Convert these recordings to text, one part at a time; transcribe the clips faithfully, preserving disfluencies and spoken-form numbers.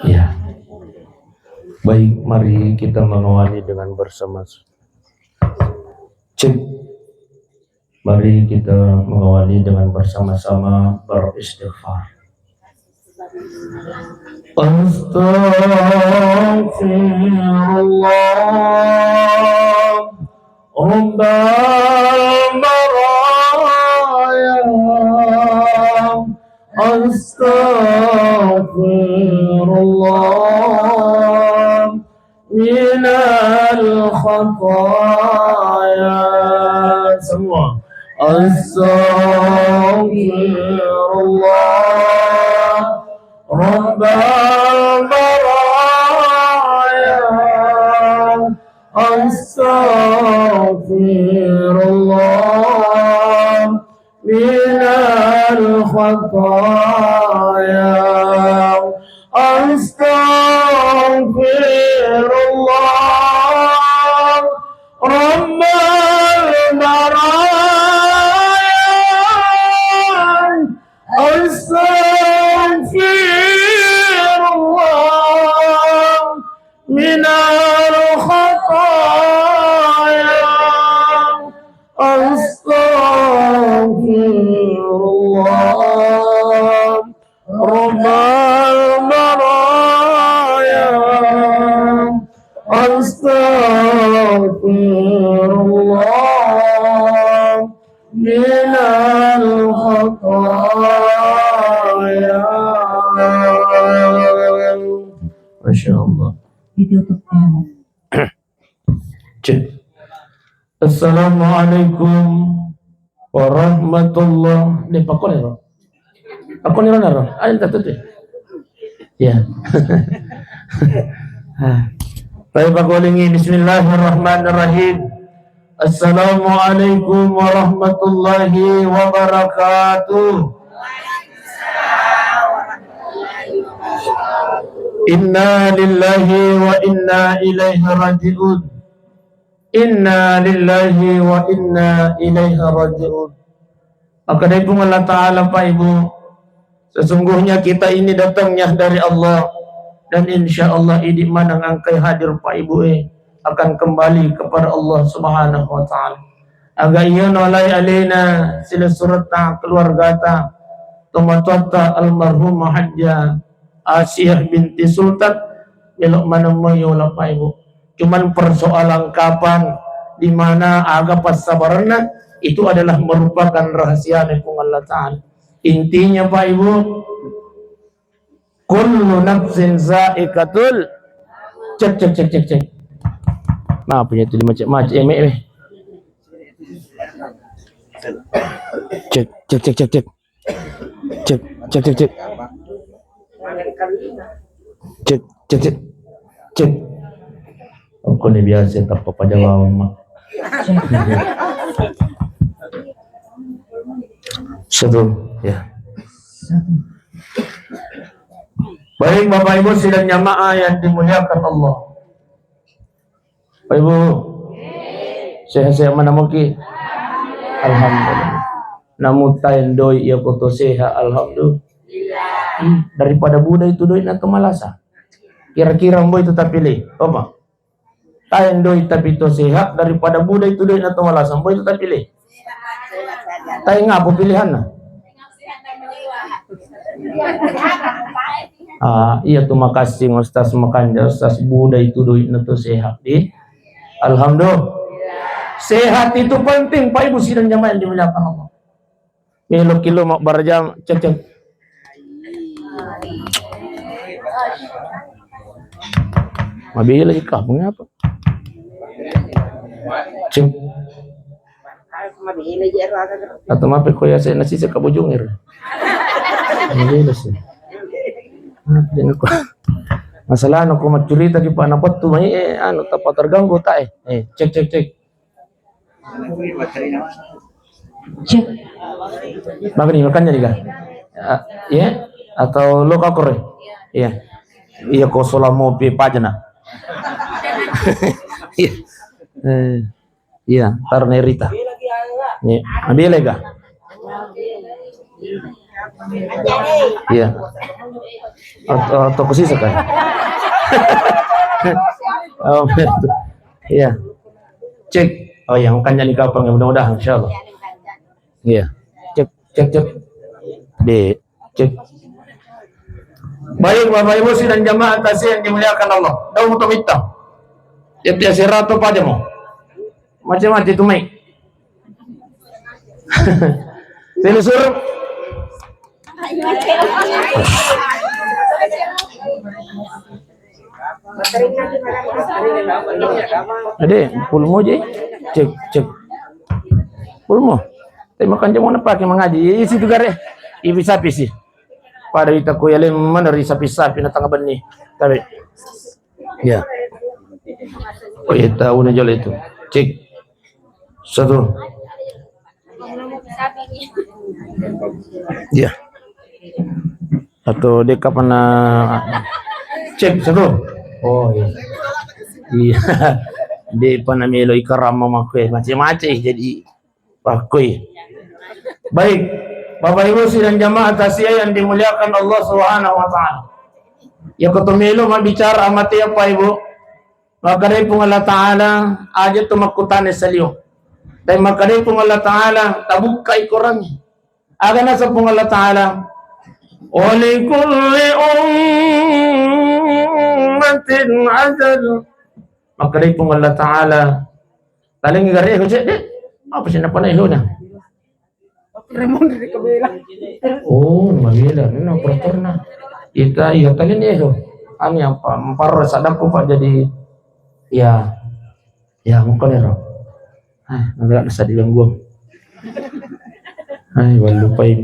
Ya. Baik, mari kita mengawali dengan bersama. Cek. Mari kita mengawali dengan bersama-sama beristighfar. Astaghfirullah, Rabbal baraya. Astaghfirullah, minal khataya. Semua. Astaghfirullah, Rabbal baraya. Astaghfirullah, minal khataya. Astaghfirullah, Rabbal baraya. Astaghfirullah, minal khataya. Astaghfirullah, Rabbal baraya. Astaghfirullah, minal khataya. Masya Allah. Ditutup ya. Cek. Assalamualaikum warahmatullah. Nih, pakone ro. Pakone ro naro. Ayo, tak tutup. Ya. Ah. Baik, pakolingi. Bismillahirrahmanirrahim. Assalamualaikum warahmatullahi wabarakatuh. Inna lillahi wa inna ilaihi raji'un. Inna lillahi wa inna ilaihi raji'un. Makkeda Puang Allah Ta'ala, Pak Ibu, sesungguhnya kita ini datangnya dari Allah, dan insya Allah idi maneng engkai hadir Pak Ibu e akan kembali kepada Allah Subhanahu wa Ta'ala. Aga iya nolai alena silessuretta keluargata tomatoatta almarhumah Hajjah Asiah binti Sultan, melo maneng moi yola Pak Ibu. Cuman persoalan kapan, di mana, aga passabarenna, itu adalah merupakan rahasia dari Puang Allah Ta'ala. Intinya Pak Ibu, kullu nafsin zaikatul, cek, cek, cek, cek, cek. Nah, punya itu macet-macet, eh, me, me. Cek, cek, cek, cek, cek. Cek, cek, cek, cek. Cek, cek, cek. Cek. Engka ni biasa tappa pajawab, Mak. Satu, ya. Baik, Bapak Ibu sidang jamaah yang dimuliakan Allah. Pak Ibu, sehat-sehat mana muki? Alhamdulillah. Namu taen doi iya koto sehat, alhamdulillah. Hmm, daripada buda itu doi na to malasa. Kira-kira mbo itu tapilih, apa? Taen doi tapi to sehat daripada buda itu doi na to malasa, mbo itu tapilih. Taen apa pilihanna? Ah, iya tu makasih Ustaz Makanja, Ustaz Buda itu doi'na tu sehat di. Alhamdulillah. Sehat itu penting, Pak Ibu sidang jamaah yang dimuliakan Allah. Melo kilo mak barjam, cek, cek. Mabila ikah, mengapa? Cek. Atau mape ko ya saya nasi saya kabujungir. Ini sih. Masalah no ko macurita ki pa napettu mai, eh, anu, tapa terganggu tak, eh. Eh, cek, cek, cek. Cek. Makan ni, makannya ni kah? Ah, iya? Atau lo kakor, eh? Iya. Iya, ko sola mopi pajana. Iya. Eh. Iya, tar nerita. Iya, ambil lega. Iya. Atau, atau ke sisa kan? Oh, betul. Iya. Cek. Oh, yang kan jadi kapan, mudah-mudahan, insyaallah. Iya. Cek, cek, cek. Di, cek. Baik, Bapak Ibu sidang jamaah takziah yang dimuliakan Allah. Daun moto mitta. Ya, tiap serato paja mo. Macam-macam itu, mai. Telusur. Ade, pulmo je. Cek, cek. Pulmo. Tapi makan jamu na pake mangaji. Isi tu gare. Ibi sapi sih. Pada ita ko yale mana ri sapi-sapi na tengah benni. Tapi, ya. Oh, iya, tahu na jole itu. Cek. Satu. Ya. Atau dia kapan na cek satu? Oh, iya. Iya. Dia pernah melo ikarama makwe, macam-macam jadi pakwe. Baik, Bapak Ibu sidang jamaah takziah yang dimuliakan Allah Subhanahu wa Ta'ala. Ya, ko to melo mabbicara amate, Bapak Ibu. Makkedai Puang Allah Ta'ala, aja tu makkutana saliu. Dan makkedai Puang Allah Ta'ala, tabukkai korangngi. Aga naseng Puang Allah Ta'ala, "Wa li kulli ummatin ajal." Makkedai Puang Allah Ta'ala, talengngi gare eho cedde, apa sih napa na eho na? Oh, mabela, memang operatorna. Ita, iya, tadi nih, tuh. Anu yang pa-, parro sadakku, Pak, jadi, ya, ya, mungkin ya, Rob. Ah, nggak bisa diganggu. Hai, walupai.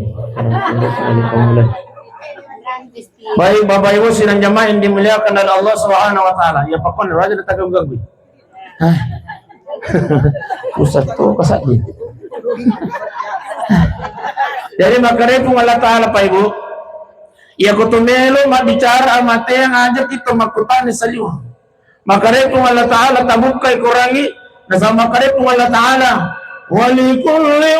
Baik, Bapak Ibu sidang jamaah yang dimuliakan oleh Allah Subhanahu wa Ta'ala. Ya, pokoknya aja tetap ganggu. Hah? Pusat tu, kasat di. Jadi, makkedai Puang Allah Ta'ala, Pak Ibu, iya ko tu melo mabbicara amateang aja kita makkutana saliu. Makkedai Puang Allah Ta'ala, tabukkai korangngi, nasaba makkedai Puang Allah Ta'ala, "Wa li kulli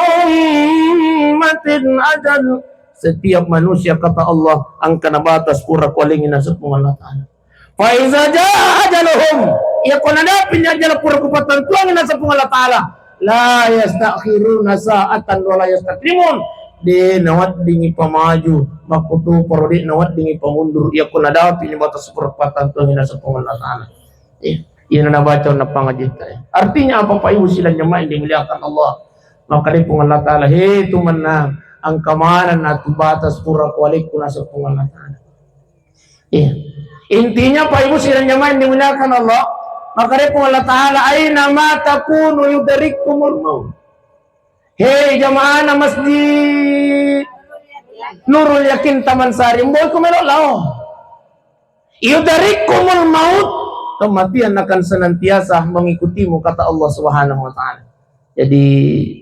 ummatin ajal." Setiap manusia, kata Allah, engkana batas pura kualengngi naseng Puang Allah Ta'ala. Fa iza jaa ajaluhum, iya ko nadapi ni ajal pura kupattentuangngi naseng Puang Allah Ta'ala, la yastakhiruna sa'atan wa la yastaqdimun. De naweddingi pamaju, makkutoparo de naweddingi pamundur, iya ko nadapi ni batas pura pattentuangngi naseng Puang Allah Ta'ala. Iya, iya nabaca nappangajitta. Artinya apa, Pak Ibu sidang jamaah yang dimuliakan Allah? Makkedai Puang Allah Ta'ala, he tu mennang, engka maneng natu batas pura kualekku naseng Puang Allah Ta'ala. Iya. Intinya, Pak Ibu sidang jamaah yang dimuliakan Allah, makkedai Puang Allah Ta'ala, "Aina ma takunu yudrikkumul maut." Hei jamaahna Masjid Nurul Yakin Taman Sari, mboi ku melo lao. "Yudrikkumul maut," kematian akan senantiasa mengikutimu, kata Allah Subhanahu wa Ta'ala. Jadi,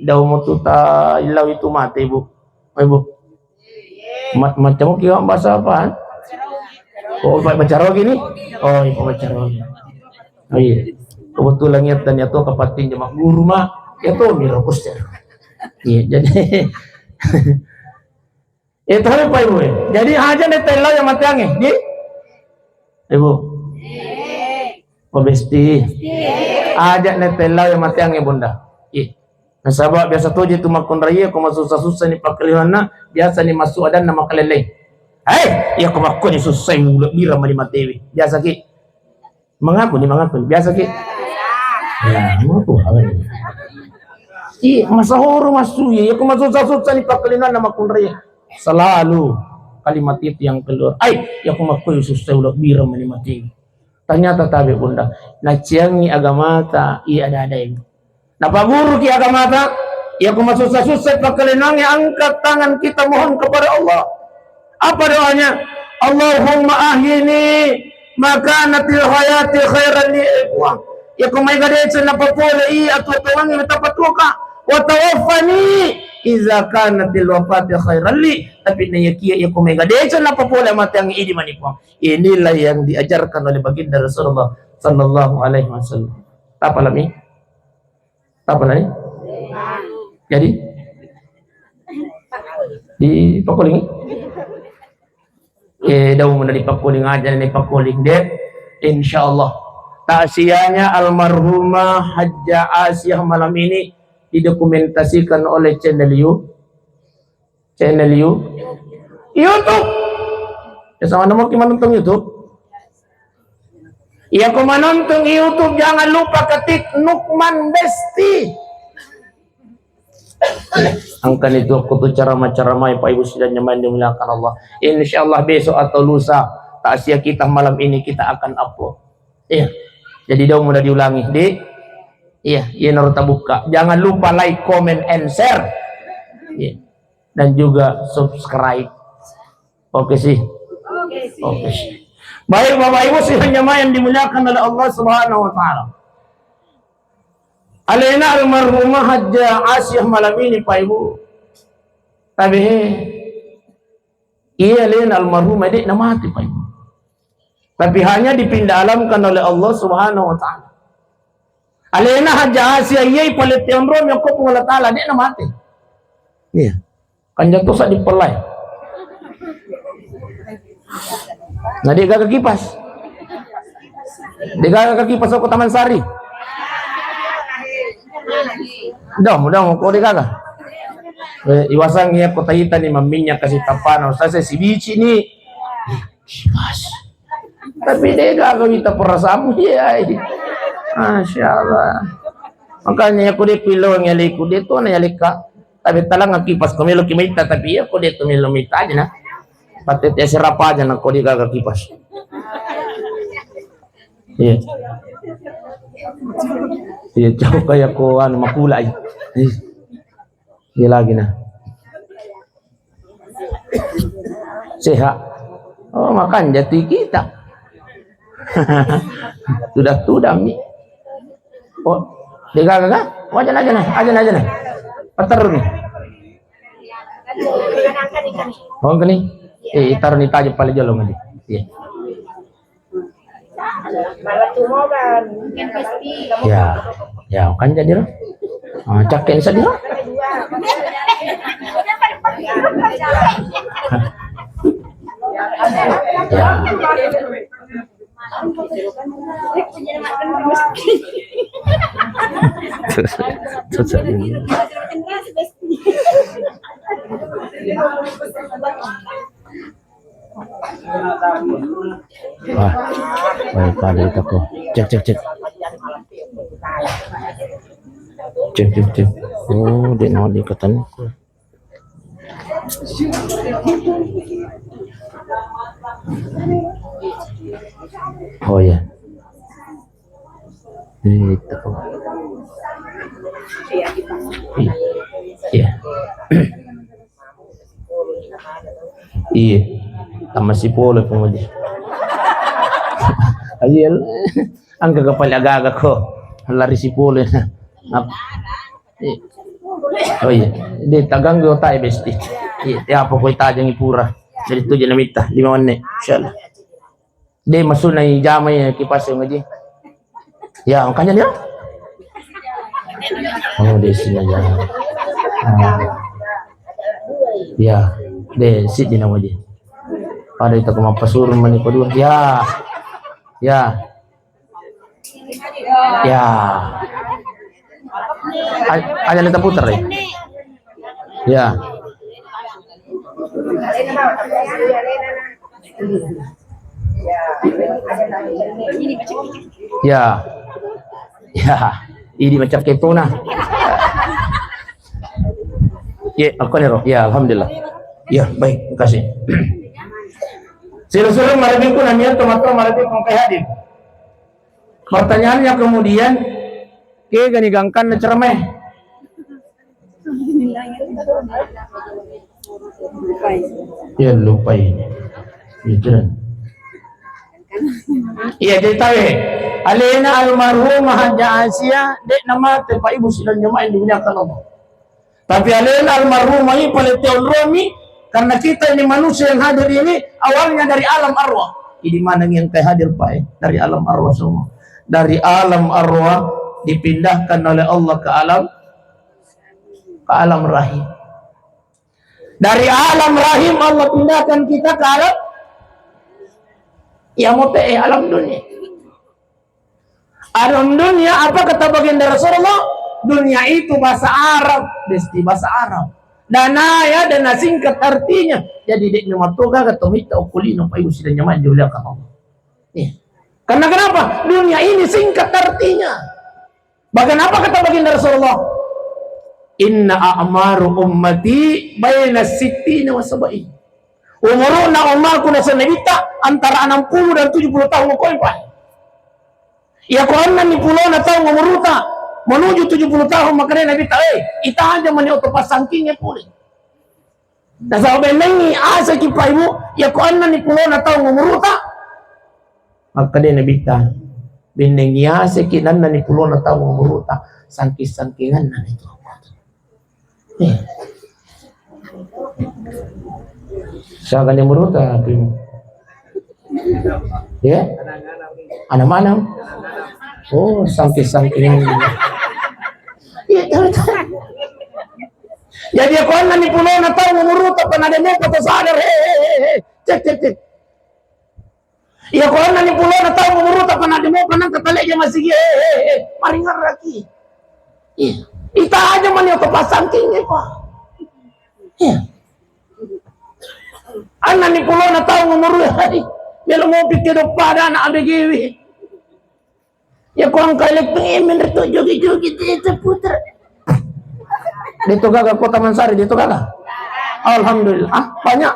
dau mutu ta illau itu mate, Bu. Ibu. Ma-, macam oke, Pak, bahasa apaan? Oh, Pak, baca rogi nih? Oh, iya, baca rogi. Oh, iya. Kebetulan niat dan niat tuh kepatin cuma guru, Mak. Ya tuh, miro poster. Iya, jadi, itu, Pak Ibu, ya. Jadi, aja nih telau yang mati angin, di? Ibu. Oh, besti. Aja nih telau yang mati angin, Bunda. Iya. Nasaba biasa toje tu makkunraie ko masussa-sussa ni pakkalinoanna, biasa ni massu adanna makalelleng. Hei, iya ko makko ni sussai mulebbirang mani matewe. Biasa ki. Mengaku ni, mengaku ni. Biasa ki. Ya, mengaku. Iya, masahoro massu iya, iya ko masussa-sussa ni pakkalinoanna makkunraie. Selalu kalimat itu yang keluar. Ai, iya ko makko sussai ulebbirang mani matewe. Ternyata tabe, Bunda. Naciangi agamata, iya ada-ada ini. Napaguruki agamata, iya ko masussa-sussa pakkalinoangnge, angkat tangan kita mohon kepada Allah. Apa doanya? "Allahumma ahyini ma kanatil hayati khairan li," eh, Puang. Iya ko maega deceng napapole i atuo-tuoangnge, tapatuoka. "Wa tawaffani iza kanatil wafati khairan li." Tapi naiyakia iya ko maega deceng napapole amateangnge, idi mani, Puang. Inilah yang diajarkan oleh Baginda Rasulullah sallallahu alaihi wasallam. Apa lami? Apa lagi? Jadi, Dipakkuling? Eh, dau muna dipakkuling aja, dipakkuling deh. Insya Allah. Taksiahnya almarhumah Hajjah Asiah malam ini didokumentasikan oleh channel you. Channel you? YouTube. Ya, sama namo ki manonton YouTube. Ya, ko manonton YouTube, jangan lupa ketik Nukman Besti. Angkan itu aku tuh ceramah-ceramah, Pak Ibu sidang jamaah yang dimuliakan Allah. Insya Allah besok atau lusa, taksiah kita malam ini kita akan upload. Iya. Jadi dong udah diulangi, di. Iya, iya, harus terbuka. Jangan lupa like, comment, and share. Iya. Dan juga subscribe. Oke sih. Oke sih. Baik, Bapak Ibu sidang jamaah yang dimuliakan oleh Allah Subhanahu wa Ta'ala. Alena almarhumah Hajjah Asiah malam ini, Pak Ibu. Tapi, iya, alena almarhumah dek namati, Pak Ibu. Tapi hanya dipindah alamkan oleh Allah Subhanahu wa Ta'ala. Alena Hajjah Asiah, iya, ipalette onrong mi okko Puang Allah Ta'ala, dek namati. Iya. Kan jatuh sa dipellai. Nah, dek gaga kipas. Dek gaga kipas ko Taman Sari. Dong, dong, ko dek gaga. Eh, iwasang ya kota ita ni maminyak kasih tapana, usah saya si bici ni. Kipas. Tapi dek gaga wita perasaanmu, iya. Masya Allah. Makanya aku dek pilong ya liku, dek tuh na ya leka. Tapi talang kipas ko melo ki mita, tapi iya ko dek tu melo mita aja na. Pate te serapa aja na ko dek gaga kipas. Iya. Iya, jauh kayak ko anu makula iya. Iya. Iya lagi na. Sehat. Oh, makan jati kita. Sudah-sudah mi. Oh, dek gaga kan? Oh, aja na, aja na, aja na, aja na. Patar ni. Oh, gini. Eh, taruh ni tajam paling jolo ngadi. Iya. Ya, ya, kan jadi lo. Ah, cakken sedih lo. Ya. Terus, terus ini. Wah, wah, pada itu aku. Cek, cek, cek. Cek, cek, cek. Oh, dia mau dikatakan. Oh ya. Itu. Iya. Iya. Iya. Tamasipolo penguji. Ayo, angka kepala gaga ko. Lari sipolo. Ap-, iya. Oh iya. Dia tagang ke otak ya, besti. Iya, dia apa kau tajang pura. Jadi tu je namita lima menit. Insyaallah. Dek masuk na ijama ya kipas yang ngaji. Ya, makanya dia. Oh, di sini aja. Oh. Ya, dek sit di nama aja. Pada itu aku mau pasur mani kedua. Ya. Ya. Ya. A-, aja kita putar ya. Ya. Ya. Ya. Ini macam kepona. Ya, aku nih, Roh. Ya, alhamdulillah. Ya, baik, makasih. Sila-sila marabingku nanya teman-teman marabingku kayak hadir. Pertanyaannya kemudian, ke gani gangkan na ceramah. Ya, lupai. Itu. Iya, cerita we. Alena almarhumah Hajjah Asia, dek namate, Pak Ibu sidang jamaah yang dimuliakan Allah. Tapi alena almarhumah ini paling teonromi, karena kita ini manusia yang hadir ini awalnya dari alam arwah. Jadi mana yang kayak hadir, Pak, eh? Dari alam arwah semua. Dari alam arwah dipindahkan oleh Allah ke alam, ke alam rahim. Dari alam rahim Allah pindahkan kita ke alam, ya, mau pe-, eh, alam dunia. Alam dunia, apa kata baginda Rasulullah? Dunia itu bahasa Arab, besti, bahasa Arab. Dana, ya, dana singkat artinya. Jadi, dek ni matoga kata mita okulino, Pak Ibu sidang jamaah dimuliakan Allah. Iya. Karena kenapa? Dunia ini singkat artinya. Bahkan apa kata baginda Rasulullah? "Inna a'maru ummati baina sittina wa sab'in." Umuruna ummaku, nasa Nabitta, antara enam puluh dan tujuh puluh tahun ko, Pak. Iya ko enneng ni pulona taung umuruta menuju tujuh puluh tahun, makanya Nabitta, eh, ita aja mani oto pasangking e pole. Nasaba bennengngi aseki, Pak Ibu, iya ko enneng ni pulona taung umuruta. Makkeda Nabitta, bennengngi aseki nenneng ni pulona taung umuruta, sangking-sangkinganna itu. Eh. Siaga ni umuruta, Pak Ibu? Ya? Anam-anam. Oh, sangking-sangkinganna. Iya, tahu, tahu. Jadi, iya ko enneng ni pulona taung umuruta, pernah demo kata sadar, he, he, he, he. Cek, cek, cek. Iya ko enneng ni pulona taung umuruta, pernah demo, pernah katale ja masigi, he, he, he. Maringerraki. Iya. Ita aja mani oto pasangking e, Pak. Iya. Enneng ni pulona taung umuru, hai. Melo mopi ke doppa ada anak abegewi. Ya, ko engka elekteng, eh, menre to joget-joget, eh, terputar. Dia to gaga Kota Mansari, dia to gaga. Alhamdulillah. Ah, banyak.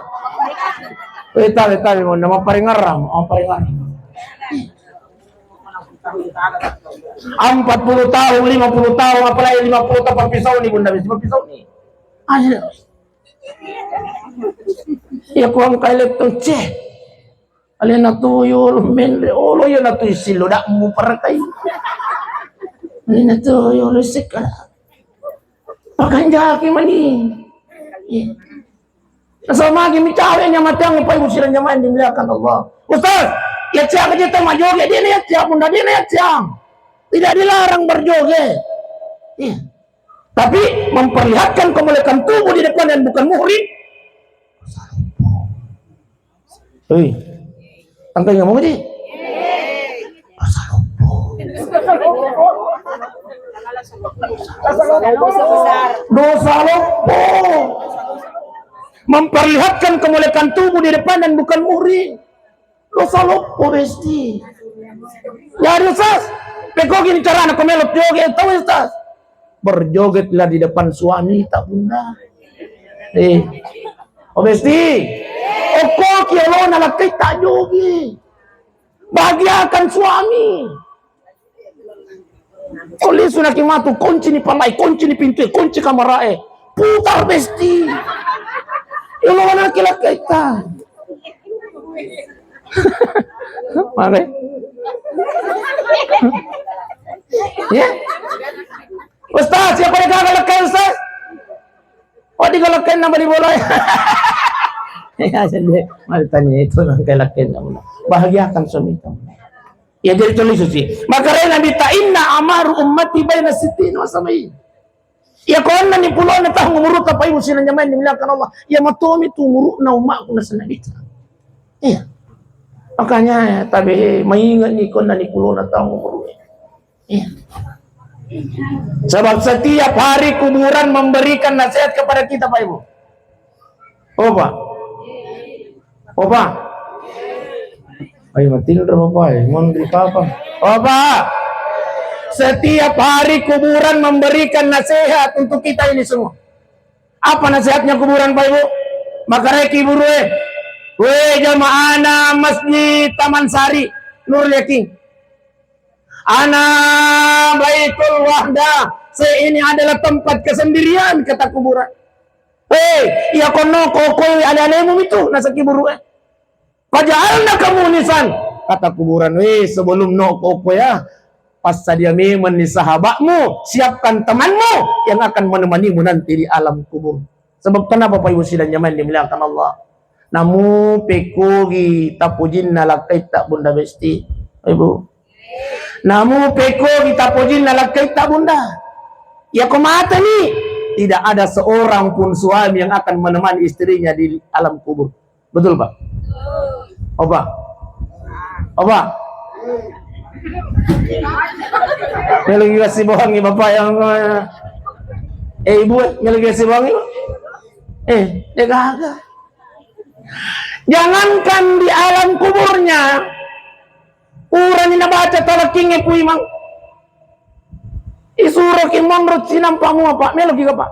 Weta, weta, mau nama paringaram, oh, paringaram. Empat puluh tahun, lima puluh tahun, apalagi lima puluh tahun, papisau ni, Bunda, papisau ni. Aja. Ya, ko engka elekteng, ceh. Alena tuyul, menre, olo, iya na tu isillo, dak mu parakai. Alena tuyul, sekala. Pakanjaki mani. Iya. Nasaba magi mi cawe nya mateang, Pak Ibu sidang jamaah yang dimuliakan Allah. Ustaz, ya siap aja kita mau joget, dia nih ya siap, Bunda, dia nih ya siap. Tidak dilarang berjoget. Iya. Tapi memperlihatkan kemolekan tubuh di depan yang bukan muhrim. Hei, tangkai ngomong aja. Dosa loppo. Dosa loppo. Memperlihatkan kemolekan tubuh di depan dan bukan muhrim. Dosa loppo, besti. Jadi, Ustaz, pekko gini carana ko melo joget, tahu, Ustaz? Berjogetlah di depan suami, tak, Bunda. Eh. Oh, besti. Okko ki olona lakkai tak joget. Bahagiakan suami. Ko lisu naki matu, kunci ni palai, kunci ni pintu, kunci kamar e. Putar, besti. Elo naki lakkaita. Mare. Ya. Ustaz, siapa yang gagal lekkai, Ustaz? Oh, di lekkai nama di bola. Ya, jadi, mari tanya itu, lekkai nama. Bahagiakan suami kamu. Ya, jadi tulis sih. Maka Nabi ta, "Inna amaru ummati baina sittina wa sab'in." Ya, ko enneng ni pulona tahun umurutta, Pak Ibu sidang jamaah yang dimuliakan Allah. Ya, matomi tu umuruna ummaku nasaba Nabi ta. Iya. Makanya, tabe, maingat ni ko enneng ni pulona tahun umuruna. Iya. Sebab setiap hari kuburan memberikan nasihat kepada kita, Pak Ibu. Oh, Pak. Oh, Pak. Ayo, matinro, Bapak, eh. Mau di Papa. Bapak, setiap hari kuburan memberikan nasihat untuk kita ini semua. Apa nasihatnya kuburan, Pak Ibu? Makareki buru, eh. Weh, jamaahna Masjid Taman Sari, Nurul Yakin. Ana Baitul Wahdah, saya ini adalah tempat kesendirian, kata kuburan. Hei, iya konno kokoi ale-alemu mitu, nasaki buru, eh. Faja'alnaka mu'nisan, kata kuburan, weh, sebelum no koko ya, passadia memang ni sahabatmu, siapkan temanmu yang akan menemanimu nanti di alam kubur. Sebab kenapa, Pak Ibu sidang jamaah yang dimuliakan Allah? Namu pekkogi tapojinna lakkaitta, Bunda Besti, Ibu. Namu pekkogi tapojinna lakkaitta, Bunda. Iya ko mateni, Tidak ada seorang pun suami yang akan menemani istrinya di alam kubur. Betul, Pak? Apa? Apa? Melo ki sibohongi Bapak yang, eh, Ibu, eh, melo ki sibohongi, Pak? Eh, de' gaga. Jangankan di alam kuburnya, purani nabaca talakkingnge Puimang. Isuroki monro cinampa mua, Pak. Melo ki ga, Pak?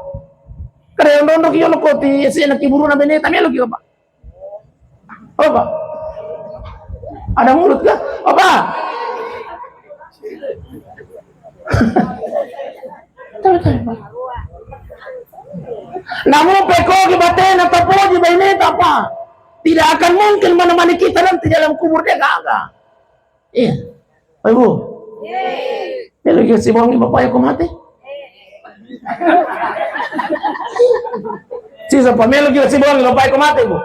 Kada onro-onroki yolo ko ti yase'na kiburuna beneta, melo ki ga, Pak? Apa? Ada mulut kah? Apa? Namu pekogi batena tapoji baineta, Pak. Tidak akan mungkin menemani kita nanti dalam kubur, de' gaga. Iya. Pak Ibu. Melo ki sibohongi Bapak ko mate. Sisa, Pak, melo ki sibohongi Bapak ko mate, Bu.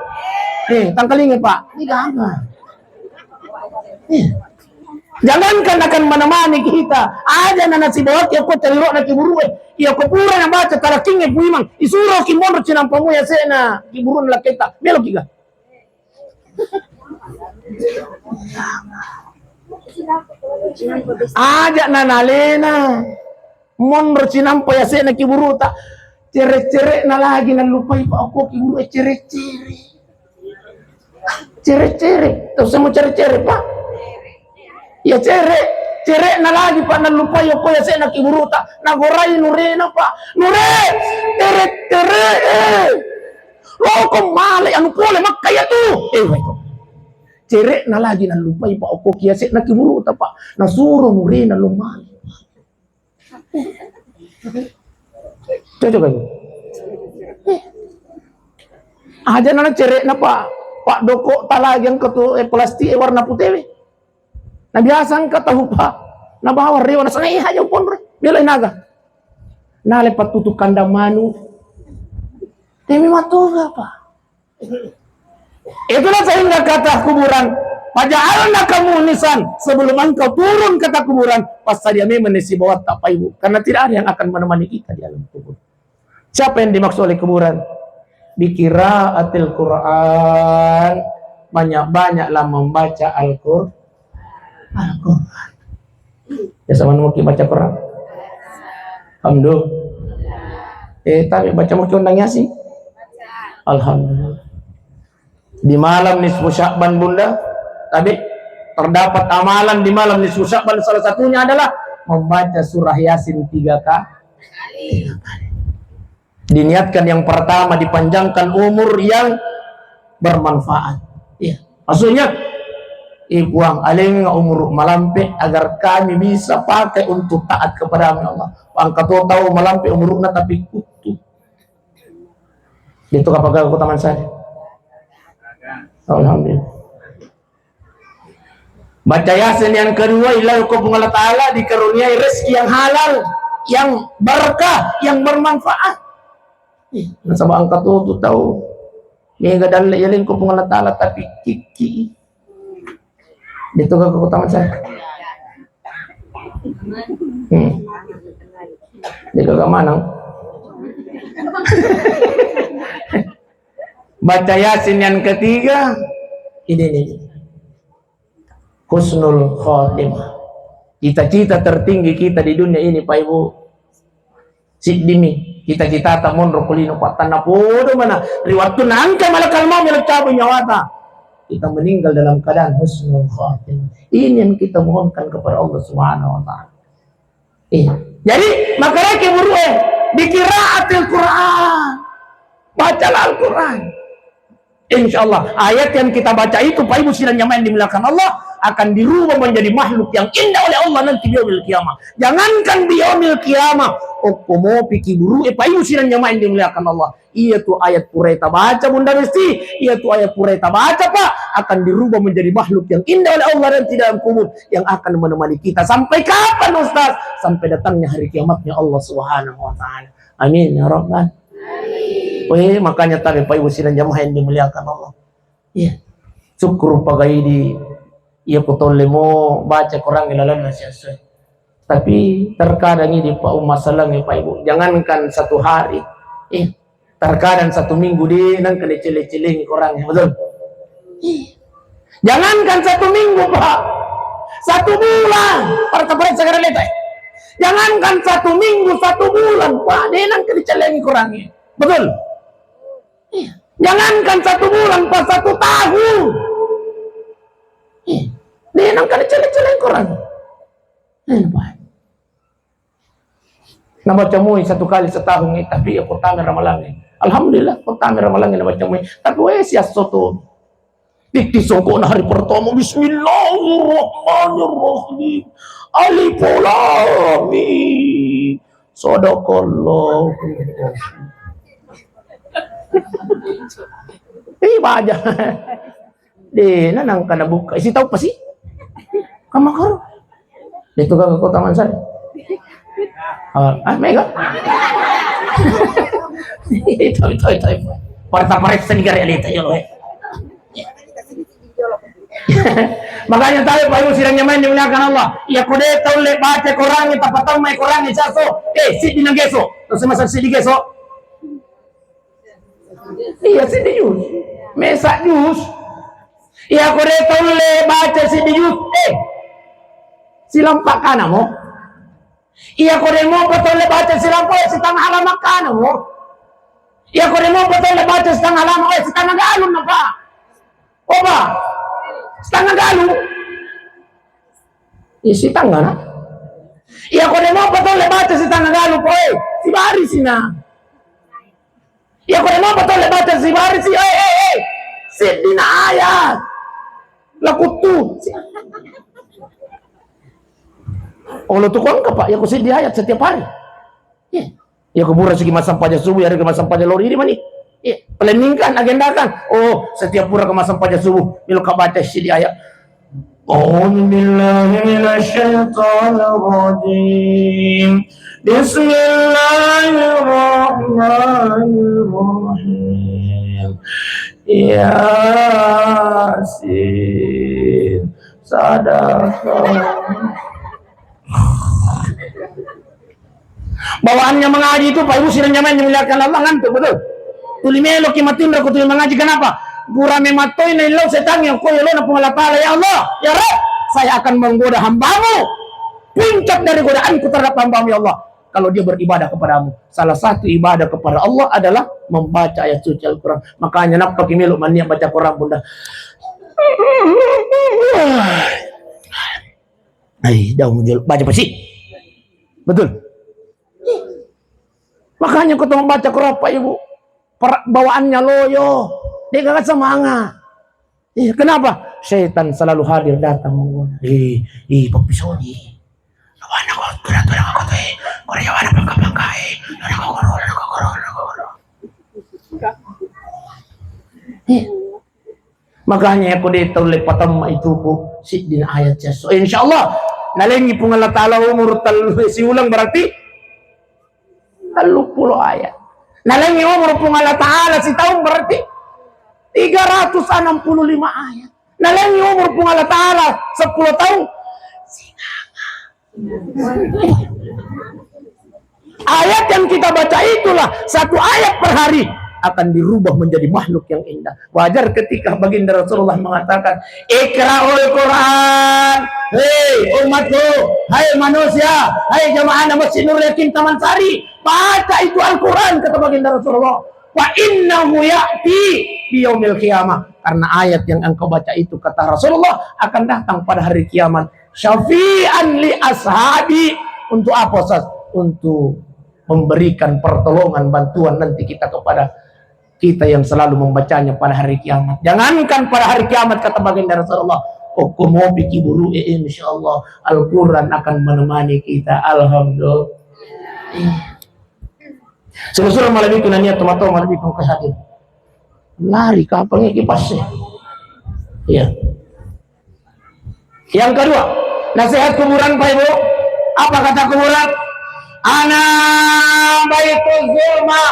Eh, tangkalinga, Pak. Ini gaga. Iya. Jangankan akan menemani kita, aja' na nasibohongi ko caliro'na kiburue. Iya, ko pura nabaca talakkingnge Puimang, isuroki monro cinampa mua yase'na kiburuna lakketa. Melo ki ga? Aja' na nalena monro cinampa yase'na kiburuta. Cere'-cere'na lagi nallupai, Pak, okko kiburue, cere'-cere'. Cere'-cere'. Tau semua cere'-cere', Pak. Ya, cere', cere'na lagi, Pak, nallupai okko yase'na kiburuta. Nagorai nurena, Pak. Nure, tere-tere, eh. Loko male anu pole makka iyatu. Eh, wae ko. Cere'na lagi nallupai, Pak, okko ki yase'na kiburuta, Pak. Nasuro nurena lo male. Cocok kan? Eh. Aja' nana cere'na, Pak. Pak, doko' talagi engka tu, eh, plastik, eh, warna putewe. Na biasa engka tau, Pak. Nabawa rewa, nasanga, eh, aja' uponro. Bela naga. Nale pattutu kandang manu. Temi matoga, Pak. Itulah sehingga kata kuburan, "Faja'alnaka mu'nisan," sebelum engkau turun, kata kuburan, passadia memang ni sibawatta, Pak Ibu, karena tidak ada yang akan menemani kita di alam kubur. Siapa yang dimaksud oleh kuburan? Biqira'atil Quran, banyak-banyaklah membaca Al-Qur-, Al-Quran. Biasa mana mungkin baca Quran? Alhamdulillah. Eh, tapi baca mungkin undang Yasin? Alhamdulillah. Di malam nisfu Sya'ban, Bunda, tapi terdapat amalan di malam nisfu Sya'ban, salah satunya adalah membaca surah Yasin tiga kali. Diniatkan yang pertama, dipanjangkan umur yang bermanfaat. Iya. Maksudnya, "Eh, Puang, alengnga umur malampe agar kami bisa pakai untuk taat kepada-Mu, ya Allah." Engka to tau malampe umurna tapi kuttu. Itu kapagaga ko taman saya. Alhamdulillah. Baca Yasin yang kedua, ilahi ko Puang Allah Ta'ala dikaruniai rezeki yang halal, yang berkah, yang bermanfaat. Ih, nasaba engka to tu tau mega dalle yaleng ko Puang Allah Ta'ala tapi kiki. Itu gak kota saya. Hmm. Dia gak mana? Baca Yasin yang ketiga, ini nih. Husnul khotimah. Cita-cita tertinggi kita di dunia ini, Pak Ibu. Siddimi, cita-citata monro kulino pattanna podo mana. Ri wattunna engka malakal maut melo cabut nyawata, kita meninggal dalam keadaan husnul khotimah. Ini yang kita mohonkan kepada Allah Subhanahu wa Ta'ala. Iya. Jadi, makanya ke burue, biqira'atil Quran. Bacalah Al-Quran. Insya Allah, ayat yang kita baca itu, Pak Ibu sidang jamaah yang dimuliakan Allah, akan dirubah menjadi makhluk yang indah oleh Allah nanti di yaumil qiyamah. Jangankan di yaumil qiyamah, okko mopi ki burue, Pak Ibu sidang jamaah yang dimuliakan Allah. Iya tu ayat purai tabaca, Bunda Besti, iya tu ayat purai tabaca, Pak, akan dirubah menjadi makhluk yang indah oleh Allah nanti dalam kubur, yang akan menemani kita sampai kapan, Ustaz? Sampai datangnya hari kiamatnya Allah Subhanahu wa Ta'ala. Amin ya Rabbal. Weh, makanya tabe, Pak Ibu sidang jamaah yang dimuliakan Allah. Iya. Syukur pagaidi, iya, ku tolle mo baca Quran ilalanna siasoe. Tapi terkadang ini, Pak, masalahnya, Pak Ibu, jangankan satu hari, Eh, terkadang satu minggu de' nengka dicele-celengi Korangnge, betul? Jangankan satu minggu, Pak. Satu bulan. Parta-parta segera letai. Jangankan satu minggu, satu bulan, Pak, de' nengka dicelengi Korangnge. Betul? Jangankan satu bulan, Pak, satu tahun. De' nengka dicele-celengi Korangnge. Eh, Pak. Nabaca moi satu kali setahun, eh, tapi ya pertama Ramalang, eh. Alhamdulillah, pertama Ramalang nabaca moi. Tapi wes ya soto. Titti songkokna hari pertama, Bismillahirrahmanirrahim. Alif lam mim. Sadaqallahu. Ih, baja. De' na nengka nabuka. Isi tau pasi. Kamakaro. Itu ke kota Mansar. Ah, ah, mega. Itu, itu, itu, itu. Parta paressa ni gare alita, ya Allah. Makanya tahu, Pak Ibu sidang jamaah yang dimuliakan Allah. Ya, kode tahu le baca Korangnge, tapatammai Korangnge, caso. Eh, siddi na geso. Terus masa siddi geso. Iya, siddi jus. Mesa jus. Iya, kode tahu le baca siddi jus. Eh, silampa kana mo. Iya, kode mo betul le baca silampa, eh, setengah halaman kana mo. Iya, kode mo betul le baca setengah halaman, eh, setengah galung napa? Oba, setengah galung. Iya, setengah na. Iya, kode mo betul le baca setengah galung, eh, sibarisina. Iya, kode mo betul le baca sibarisi, eh, eh, eh. Seddina ayat. Lakuttu. Olo tu kongka, Pak, ya ku seddi ayat setiap hari. Iya. Ya ku pura siki massempajang subuh, ya ku massempajang lori ini mani. Iya. Planningkan, agendakan. Oh, setiap pura ku massempajang subuh, melo ka baca seddi ayat. أعوذ بالله من الشيطان الرجيم. بسم الله الرحمن الرحيم. ياسين. صدق. Bawaannya mengaji itu, Pak Ibu sidang jamaah yang dimuliakan Allah, ngantuk, betul? Tuli meloki matinro ko tuli mengaji, kenapa? Pura memattoi na illau setangnge, ko yolona Puang Allah Ta'ala, "Ya Allah, ya Rabb, saya akan menggoda hambamu." Puncak dari godaanku terhadap hambamu, ya Allah, kalau dia beribadah kepadamu. Salah satu ibadah kepada Allah adalah membaca ayat suci Al-Quran. Makanya nappaki melo mannia baca Quran, Bunda. Ai, daung jol-, baca pasi. Betul. Makanya ko to membaca Quran, Pak Ibu, per-, bawaannya loyo, de' gaga semangat. Iya, kenapa? Setan selalu hadir datang menggoda. Eh, ih, pappisoni. Lawana ko, kura tulang ko to, eh. Korea wana pangka-pangka, eh. Lawana ko, koro, lawana ko, koro, lawana ko, koro. Iya. Makanya ko de' tau le patamma itu ko siddin ayat siesso. Insya Allah, nalengi Puang Allah Ta'ala umur tellu siulang berarti telluppulo ayat. Nalengi umur Puang Allah Ta'ala sitaung berarti tiga ratus enam puluh lima ayat. Nalengi umur Puang Allah Ta'ala sepuluh tahun. Ayat yang kita baca itulah satu ayat per hari akan dirubah menjadi makhluk yang indah. Wajar ketika Baginda Rasulullah mengatakan, "Iqra'ul Quran, hei umatku, hai manusia, hai jamaah Masjid Nurul Yakin Taman Sari, baca itu Al-Quran," kata Baginda Rasulullah. "Wa innahu ya'ti biyaumil qiyamah." Karena ayat yang engkau baca itu, kata Rasulullah, akan datang pada hari kiamat. "Syafi'an li ashabi." Untuk apa, Ustaz? Untuk memberikan pertolongan, bantuan nanti kita kepada kita yang selalu membacanya pada hari kiamat. Jangankan pada hari kiamat, kata Baginda Rasulullah, "Kokko mopi kiburu, eh, insya Allah Al-Quran akan menemani kita." Alhamdulillah. Sura-sura malebbiku nania tomatoa malebbiku engka hadir. Lari kapang iki pas. Iya. Yang kedua, nasihat kuburan, Pak Ibu. Apa kata kuburan? "Ana baitul zulma."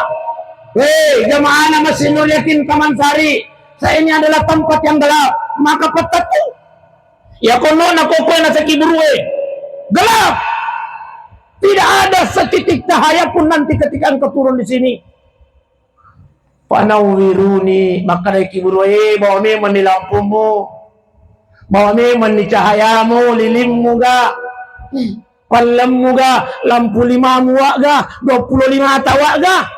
Hei, jamaah Masjid Nur Yakin Taman Sari, saya ini adalah tempat yang gelap. Maka petak tu. Ya kono na kokko na saki burue. Gelap. Tidak ada setitik cahaya pun nanti ketika engkau turun di sini. Fanawwiruni, makkedai kuburu, eh, bawa memanni lampummu, bawa memanni cahayamu, lilimmu ga, pallemmu ga, lampu limamu wa ga, dua puluh lima ta wa ga.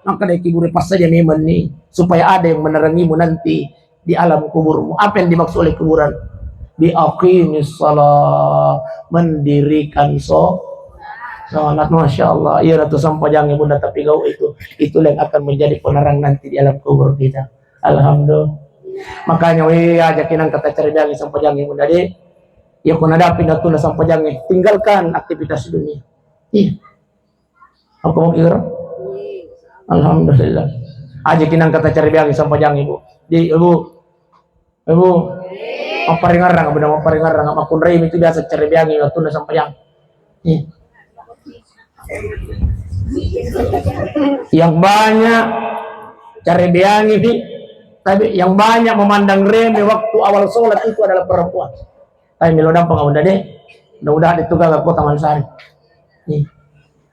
Makkedai kuburu, passadia memanni, supaya ada yang menerangimu nanti di alam kuburmu. Apa yang dimaksud oleh kuburan? Bi aqimis shalah, mendirikan so-, salat. Masya Allah, iya ratu sampajangnge bunda, tapi gau itu, itulah yang akan menjadi penerang nanti di alam kubur kita. Alhamdulillah. Makanya, weh, aja kinang kata cari biangi sampajangnge bunda, dek. Ya, kau nadapi natuna sampajangnge, tinggalkan aktivitas dunia. Iya. Apa mau kira? Alhamdulillah. Aja kinang kata cari biangi sampajang ibu. Di ibu, ibu, mapparingarrang, bunda mapparingarrang, makkunrai itu biasa cari biangi waktu na sampajang. Iya. Yang banyak cari biangi, tapi yang banyak memandang remeh waktu awal sholat itu adalah perempuan. Tapi melo dampeng, Bunda, dek. Mudah-mudahan itu gaga kota Mansari. Nih.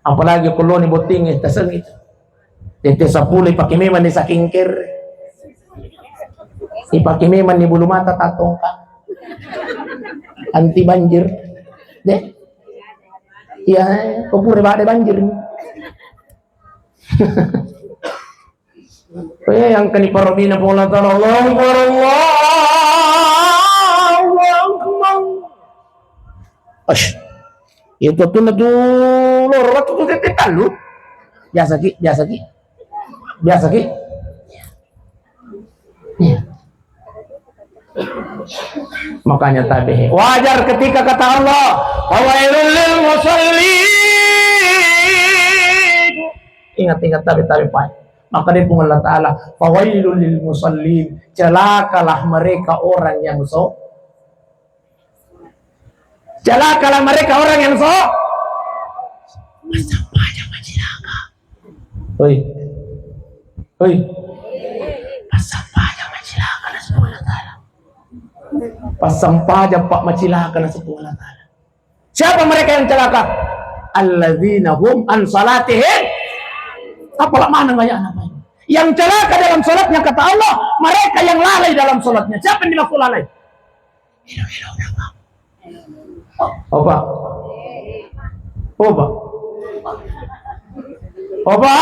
Apalagi kuloni botting, eh, taseng itu. Tete sepuluh ipake memang di skincare. Ipake memang di bulu mata tatongka. Anti banjir. Dek. Iya, eh, kok pura bade banjir. Eh, yang kani parobina Puang Allah Ta'ala, Allahu Akbar, Allahu Akbar. Ash. Itu tuh na tuh loro waktu tuh tete talu. Biasa ki, biasa ki. Biasa ki. Iya. Makanya tabe. Wajar ketika kata Allah, "Fawailul lil musallin." Ingat-ingat tabe-tabe, Pak. Maka dia Puang Allah Ta'ala, "Fawailul lil musallin." Celakalah mereka orang yang so-, celakalah mereka orang yang so-, bersampah jangan celaka. Hoi. Hoi. Passampajang macilaka nasaba Allah Ta'ala. Passampajang, Pak, macilaka nasaba Allah Ta'ala. Siapa mereka yang celaka? Alladzina hum an salatihim. Apa lah mana banyak anak? Yang celaka dalam salatnya, kata Allah, mereka yang lalai dalam salatnya. Siapa yang dimaksud lalai? Opa. Opa. Opa.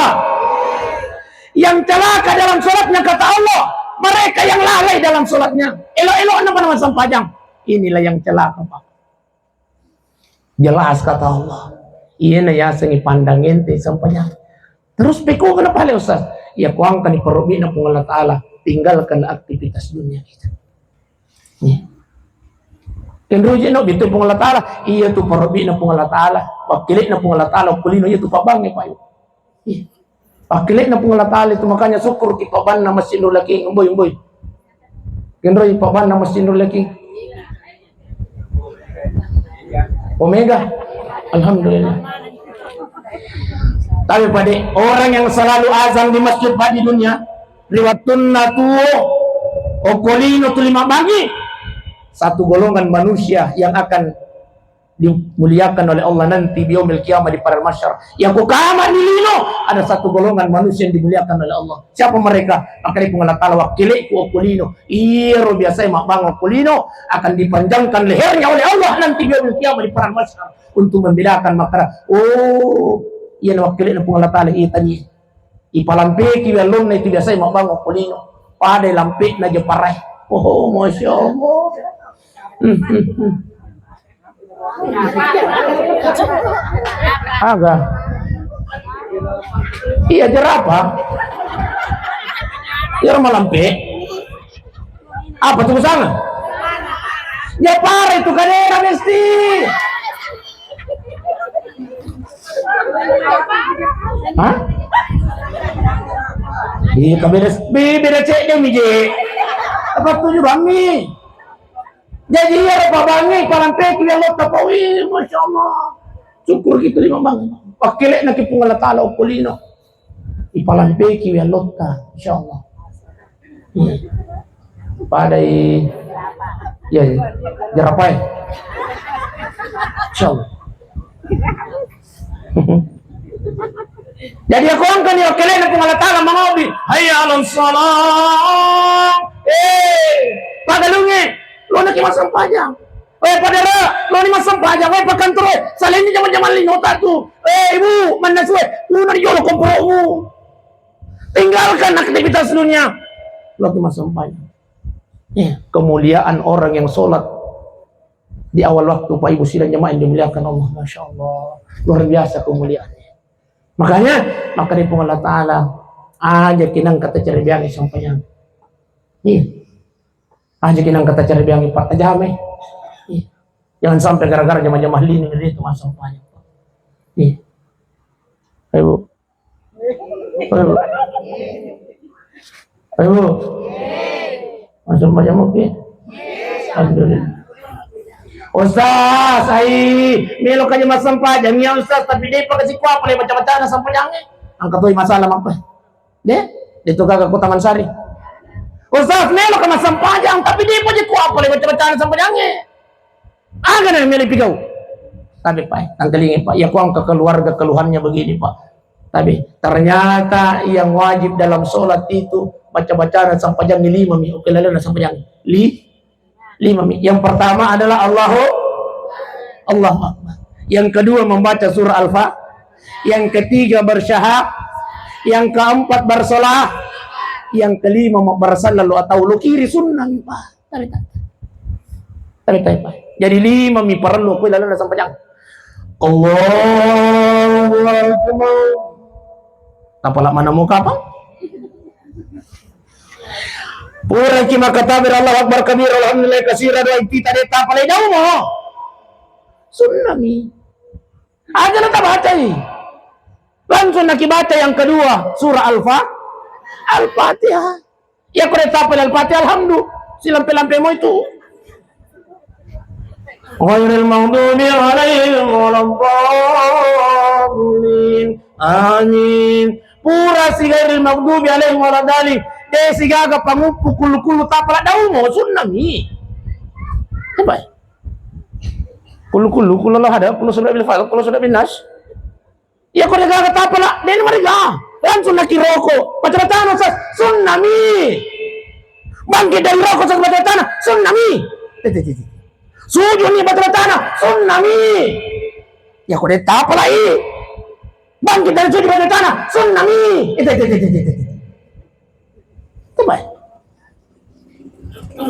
Yang celaka dalam salatnya, kata Allah, mereka yang lalai dalam salatnya. Elo-elo apa nama sampajang? Inilah yang celaka, Pak. Jelas kata Allah. Iyana yasengngi pandang ente sampajang. Terus peko kenapa le, Ustaz? Ya, kuangkani parobina Puang Allah Ta'ala, tinggalkan aktivitas dunia kita. Iya. Kenroji no bitu Puang Allah Ta'ala, iya tu parobina Puang Allah Ta'ala, wakkilena Puang Allah Ta'ala, kulino iya tu pabangnge, Pak. Iya. Wakkilena Puang Allah Ta'ala itu, makanya syukur ki pabanna Masjid Nur Laki, mboi, mboi. Kenroi pabanna Masjid Nur Laki. Omega. Alhamdulillah. Tapi pada orang yang selalu azan di masjid, Pak, di dunia, ri wettunna tuo, okko lino tuli mabbangi, satu golongan manusia yang akan dimuliakan oleh Allah nanti di yaumil qiyamah di padang mahsyar. Yang ku kama di lino, ada satu golongan manusia yang dimuliakan oleh Allah. Siapa mereka? Maka di Puang Allah Ta'ala, wakkilekku okko lino. Iyaro biasai mabbango okko lino akan dipanjangkan lehernya oleh Allah nanti di yaumil qiyamah di padang mahsyar untuk membedakan makara. Oh, iya, wakkilekna Puang Allah Ta'ala, iya tadi. Ipalampeki wi allonna itu biasai mabbango okko lino. Pada lampekna je parai. Oh, Masya Allah. Hmm, hmm, hmm. Aga. Iya, jerapah. Iya, malampe. Apa tu sana? Ya, pare tu kadera mesti. Hah? Iya, kabeda, be-, beda cek deh, mije. Apa tujuh bami? Jadi, iya, Pak, bangi, palang peki, ya Allah, tapawi, Masya Allah. Syukur gitu, lima bang. Pakkilekna ki Puang Allah Ta'ala okko lino. Ipalampeki wi allotta, insyaallah. Hmm. Padai, iya, iya. Jarapai. Insyaallah. Jadi Jadi, aku angkani okkelena Puang Allah Ta'ala mangobi, "Hayya 'alas shalah." Eh, pagalungnge, lonaki massempajang. Eh, padara, loni massempajang. Eh, pakkantoro, salenni jama-jama linota tu. Eh, ibu, mannasu, eh, luna di jolo komporomu. Tinggalkan aktivitas dunia. Loki massempajang. Ya, kemuliaan orang yang sholat di awal waktu, Pak Ibu sidang jamaah yang dimuliakan Allah, Masya Allah, luar biasa kemuliaannya. Makanya, maka di Puang Allah Ta'ala, aja kinang kata cerebiangi sampajang. Iya. Aja kinang kata cerebiangi Pak Tajame. Iya. Jangan sampai gara-gara jamaah-jamaah lini itu masuk banyak. Iya. Ayo, Bu. Ayo, Bu. Ayo, Bu. Masuk banyak, oke. Alhamdulillah. Ustaz, ai, melo kaji massempajang ya Ustaz, tapi dia pakai siku apa lagi baca-bacaan sampajangnya? Angkat tuh masalah apa? Deh, itu kagak ku Taman Sari. Ustaz, melo ka massempajang, tapi dia pakai siku apa lagi baca-bacaan sampajangnge? Aga na meli pigau. Tapi, Pak, tangkalingi, Pak. Ya, kuang ke keluarga keluhannya begini, Pak. Tapi ternyata yang wajib dalam sholat itu baca-bacaan sampajang lima mi. Oke, lalu sampajang. Li, lima mi. Yang pertama adalah Allahu, Allahu Akbar. Yang kedua membaca surah Al-Fa-, yang ketiga bersyahad, yang keempat bersolah, yang kelima bersalah atau lo kiri sunnah mi, Pak. Tabe, tabe. Tabe, tabe, Pak. Jadi lima mi parellu ko lalenna sampajang. Allahu Akbar. Tapala mana mau kapang? Pura ki maka takbir Allahu Akbar kabir alhamdulillah kasira doa itu tadi tapala jauh mo. Sunnah mi. Aja na tabacai. Langsung naki baca yang kedua surah Al-Fa-, Al-Fatihah. Ya, kode tapel Al-Fatihah, alhamdu. Silampe-lampe mo itu. Ghairil maghdubi alaihim waladdallin. Amin. Pura si ghairil maghdubi alaihim waladdallin. De sigaga panguppu kullu-kullu tapala daumo sunnami. Apa? Kullu-kullu, kullu Allah ada, kullu sudah bil falaq, kullu sudah bin nas. Iya, ko degaga tapala, den mariga. Langsung naki roko. Baca-bacana, Ustaz, sunnami. Bangkit dari roko, Ustaz, baca-bacana, sunnami. Tete, tete. Sujud ni baca-bacana, sunnami. Iya, ko de tapala i. Bangkit dari sujud baca-bacana, sunnami. Tete, tete, tete, tete. Coba.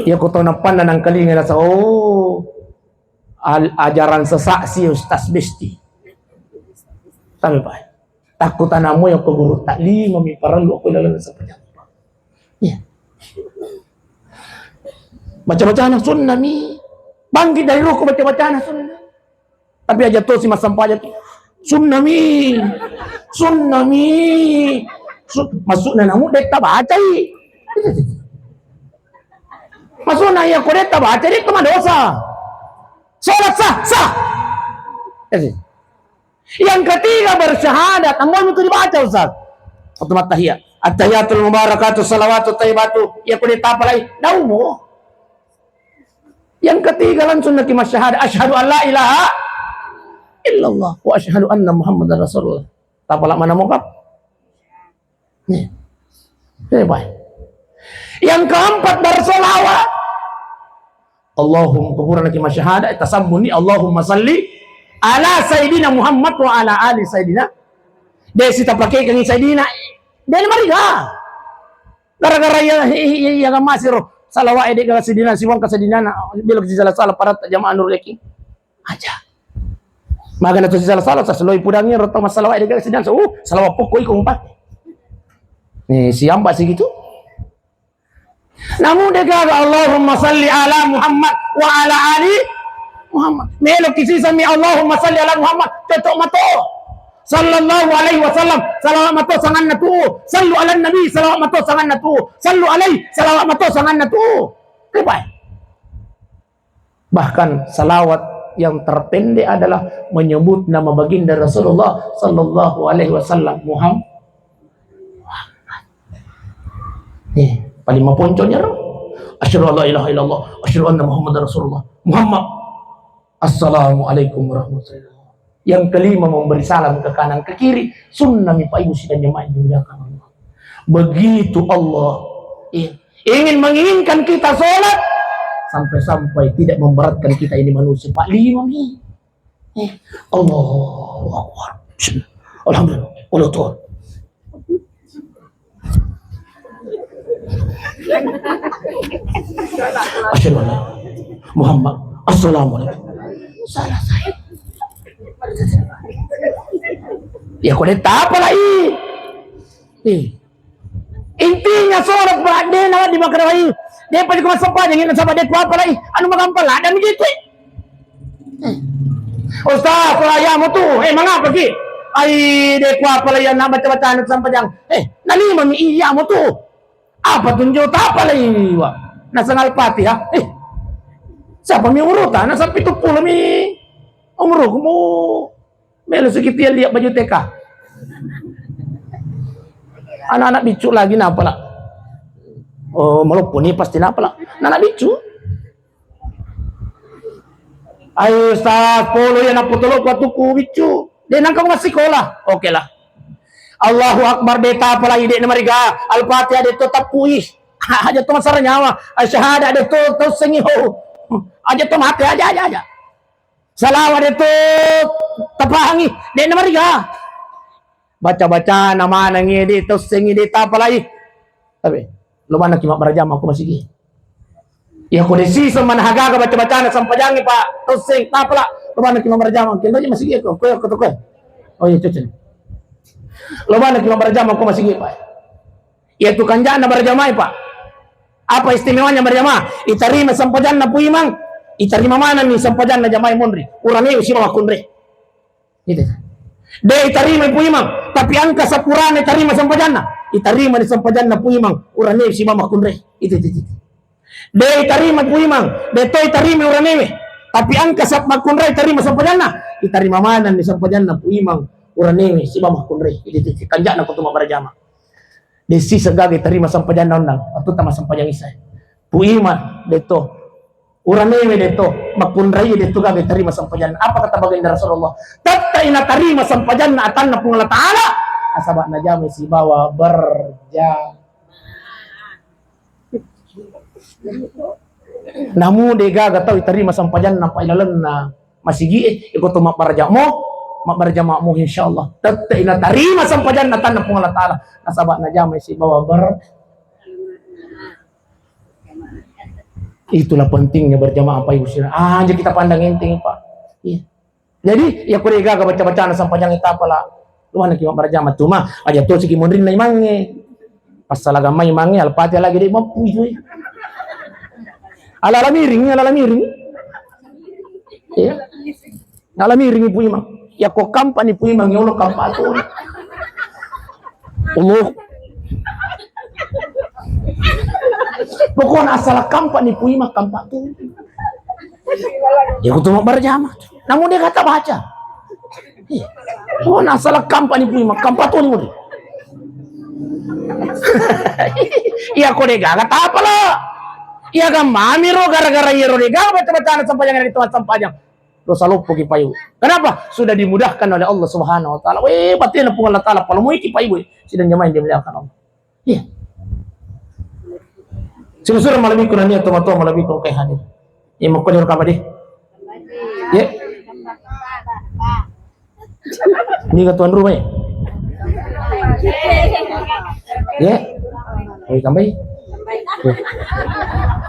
Iya, ko tau nappanna nangkalinga rasa, oh. Al-, ajaran sesak si Ustaz Besti. Tapi, Pak, takut anakmu yang ke guru taklima mi parellu aku dalam sepanjang. Iya. Baca-bacana sunnah mi. Bangkit dari ruku baca-bacana sunnah. Tapi aja tuh si masam pajak. Sunnah mi. Sunnah mi. Su-, maksudnya namu dek tak baca i. Maksudna iya ko detta baca, detta madosa. Sholat sah, sah. Eh, yang ketiga bersyahadat, ambo itu dibaca, Ustaz. Waktu mattahiyat. Attahiyatul mubarakatuh salawatut thayyibatu. Iya ko detta apalai? Daumo. Yang ketiga langsung naki masyahadat, asyhadu an la ilaha illallah wa asyhadu anna Muhammadar Rasulullah. Tapala mana mokap? Nih. Ini, Pak. Yang keempat bersolawat. Allahumma, kuburan lagi masyahada, tasammuni, Allahumma salli ala Sayyidina Muhammad wa ala ali Sayyidina. Desi tapake kangi Sayyidina. Dia mariga. Gara-gara ya, ya, ya, ya, masih roh. Salawat edek gara Sayyidina, siwang ke Sayyidina, bila kita salah-salah, para jamaah nur yakin. Aja. Magana tu sisala-sala, sa seloi pudangi, roto masalah wae dega sidang, sa, uh, salawa pokok iko umpat. Nih, siamba sigitu. Namu dega, Allahumma salli ala Muhammad wa ala ali Muhammad. Melo kisisami Allahumma salli ala Muhammad, cocok mato. Sallallahu alaihi wasallam, salawat mato sanganna tu. Sallu ala nabi, salawat mato sanganna tu. Sallu alaihi, salawat mato sanganna tu. Ribai. Bahkan salawat yang terpendek adalah menyebut nama baginda Rasulullah sallallahu alaihi wasallam, Muhammad. Eh, paling maponconya roh. Asyhadu an la ilaha illallah, asyhadu anna Muhammadar Rasulullah. Muhammad. Assalamualaikum warahmatullahi wabarakatuh. Yang kelima, memberi salam ke kanan ke kiri. Sunnah mi, Pak Ibu sidang jamaah yang dimuliakan Allah. Begitu Allah, iya, ingin menginginkan kita sholat, sampai-sampai tidak memberatkan kita ini manusia. Pak, lima mi. Eh, Allahu Akbar. Alhamdulillah. Allah Tuhan. Asyhadu an la Muhammad. Assalamualaikum. Salah saya. Ya, kode tapa lagi? Eh. Intinya sholat, Pak, de' na di makrawai. De' pa ko massempajang, nasaba de' kuapalai. Anu magampang ladang gitu. Eh. Ustaz, ko iya mutu. Eh, mangapa ki? Ai, de' kuapalai na baca-baca anu sempajang. Eh, na lima mi iya mutu. Apa tunjuk tapalai wa? Nasang Al-Fatihah. Eh. Siapa mi urutan? Nasang pitu puluh mi umurmu. Melo sekitia lihat baju T K. Anak-anak biccu lagi napa lah? Oh, maloppo ni pasti napa lah? Anak biccu. Ayo Ustaz, polo ya napotolo kuatuku biccu. De' nangka masikola. Oke lah. Allahu Akbar, de' tapalai, de' namariga. Al-Fatihah de' to tappui. Aja to masara nyawa. Asyhadu de' to taussengi ho. Aja to mate, aja, aja, aja. Salawat de' to tapahangi, de' namariga. Baca-baca na manengi, de' taussengi, de' tapalai. Tapi, lo maneng ki mabbaraja makko masigi. Ya, ko de' siseng maneng gaga baca-bacana sempajangi, Pak. Tausseng, tapala. Lo maneng ki mabbaraja makko, kenro masigi ko, ko, ko, ko. Oh iya, cocok. Lo maneng ki mabbaraja makko masigi, Pak. Iya tu kanjana berjamaah, Pak. Apa istimewanya berjamaah? Itarima sempajanna Pu Imang, itarima maneng ni sempajanna jamaah monri. Uranewe sibawa makkunrai. Itu. De' itarima Pu Imang, tapi engka sapurane tarima sempajanna. Itarima ni sempajanna Pu Imang, uranewe sibawa makkunrai. Itu, itu, itu. De' itarima Pu Imang, de' to itarima uranewe. Tapi engka sap makkunrai tarima sempajanna. Itarima maneng ni sempajanna Pu Imang, uranewe sibawa makkunrai. Itu, itu, itu. Kanjana ko tu mabbaraja. De' siseng gaga tarima sempajanna onnang, atau tama sempajang isya. Pu Imang de' to. Uranewe de' to. Makkunrai de' to gaga tarima sempajanna. Apa kata baginda Rasulullah? Tette' natarima sempajanna atanna Puang Allah Ta'ala. Nasaba najama sibawa berja. Namu de' gaga tau itarima sempajanna pa ilalenna masigi'e, iko to mabbaraja mo, mabbaraja mo insyaallah. Tette' natarima sempajanna atanna Puang Allah Ta'ala. Nasaba najama sibawa ber-, itulah pentingnya berjamaah, Pak Ibu sira. Aja kita pandang enteng, Pak. Iya. Jadi, ya ko de' gaga baca-bacana sempajangi tapala. Lo maneng ki mabbaraja, cuma aja to sigi monrinna imangnge. Pas salaga mai imangnge, Al-Fatihah lagi de' mappu itu. Ala-ala miring, ala-ala miring. Iya. Ala miring Pu Imang. Ya ko kampa ni Pu Imang, ya Allah kampa tu. Allah. Pokoknya asal kampa ni Pu Imang, kampa tu. Ya, ko tu mabbaraja. Namu de' gaga tabaca. Iya. Oh, nasala kampa ni Pu Imang, kampa tu ni. Iya, ko de' gaga tapala. Iya, kan mami ro gara-gara iya ro de' gaga baca-bacana sempajangi, itu sempajangi. Dosa loppo ki, Pak Ibu. Kenapa? Sudah dimudahkan oleh Allah Subhanahu wa Ta'ala. Weh, batena Puang Allah Ta'ala, palomoiki, Pak Ibu. Sidang jamaah yang dimuliakan Allah. Iya. Sura-sura malebbiku nennia tomatoa malebbiku engkae hadir. Iya, makkulia kapang de'. Iya. Niga tuan rumah ya? Iya. Oh, tambahi. Iya.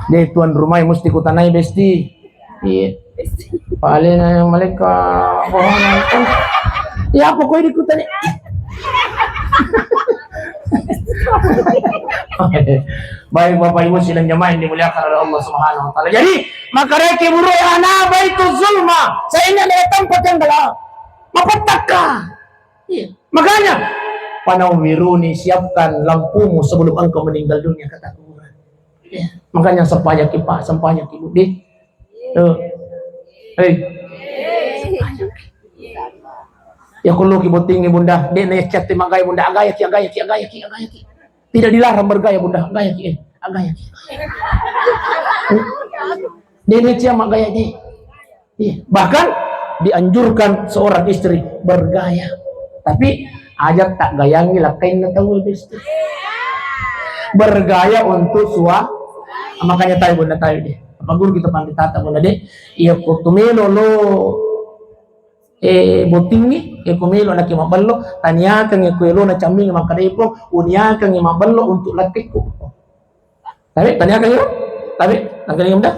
De' tuan rumah mesti kutanai, Besti. Iya. Paling yang mereka bohongan. Ya, pokoknya dikutani. Baik, Bapak Ibu sidang jamaah yang dimuliakan oleh Allah Subhanahu wa Ta'ala. Jadi, maka reke buru ya, na baitu zulma. Saya ini adalah tempat yang gelap. Mapettaka. Iya. Makanya, panawwiruni, siapkan lampumu sebelum engkau meninggal dunia, kata kuburan. Iya. Makanya sempajang ki, Pak, sempajang ki, Bu, di. Tuh. Hei. Ya, kullu ki bottingi, Bunda. De' na yaccatti maggaya, Bunda. Agaya ki, agaya ki, agaya ki, agaya ki. Tidak dilarang bergaya, Bunda. Agaya ki, eh. Agaya ki. De' na cia maggaya, de'. Iya. Bahkan Dianjurkan seorang istri bergaya. Tapi aja tak gayangi lakkainna tau, Besti. Bergaya untuk sua-, makanya tahu bunda tahu deh. Apa guru kita pandai tata bunda deh. Iya, ko tumelo lo, eh, bottingi, eh, ko melo naki mabello, taniakan, eh, ko elona camming makkadai Puang, uniakan, eh, mabello untuk lakkaiku. Tabe, taniakangngi ro? Tabe, taniakangngi ro?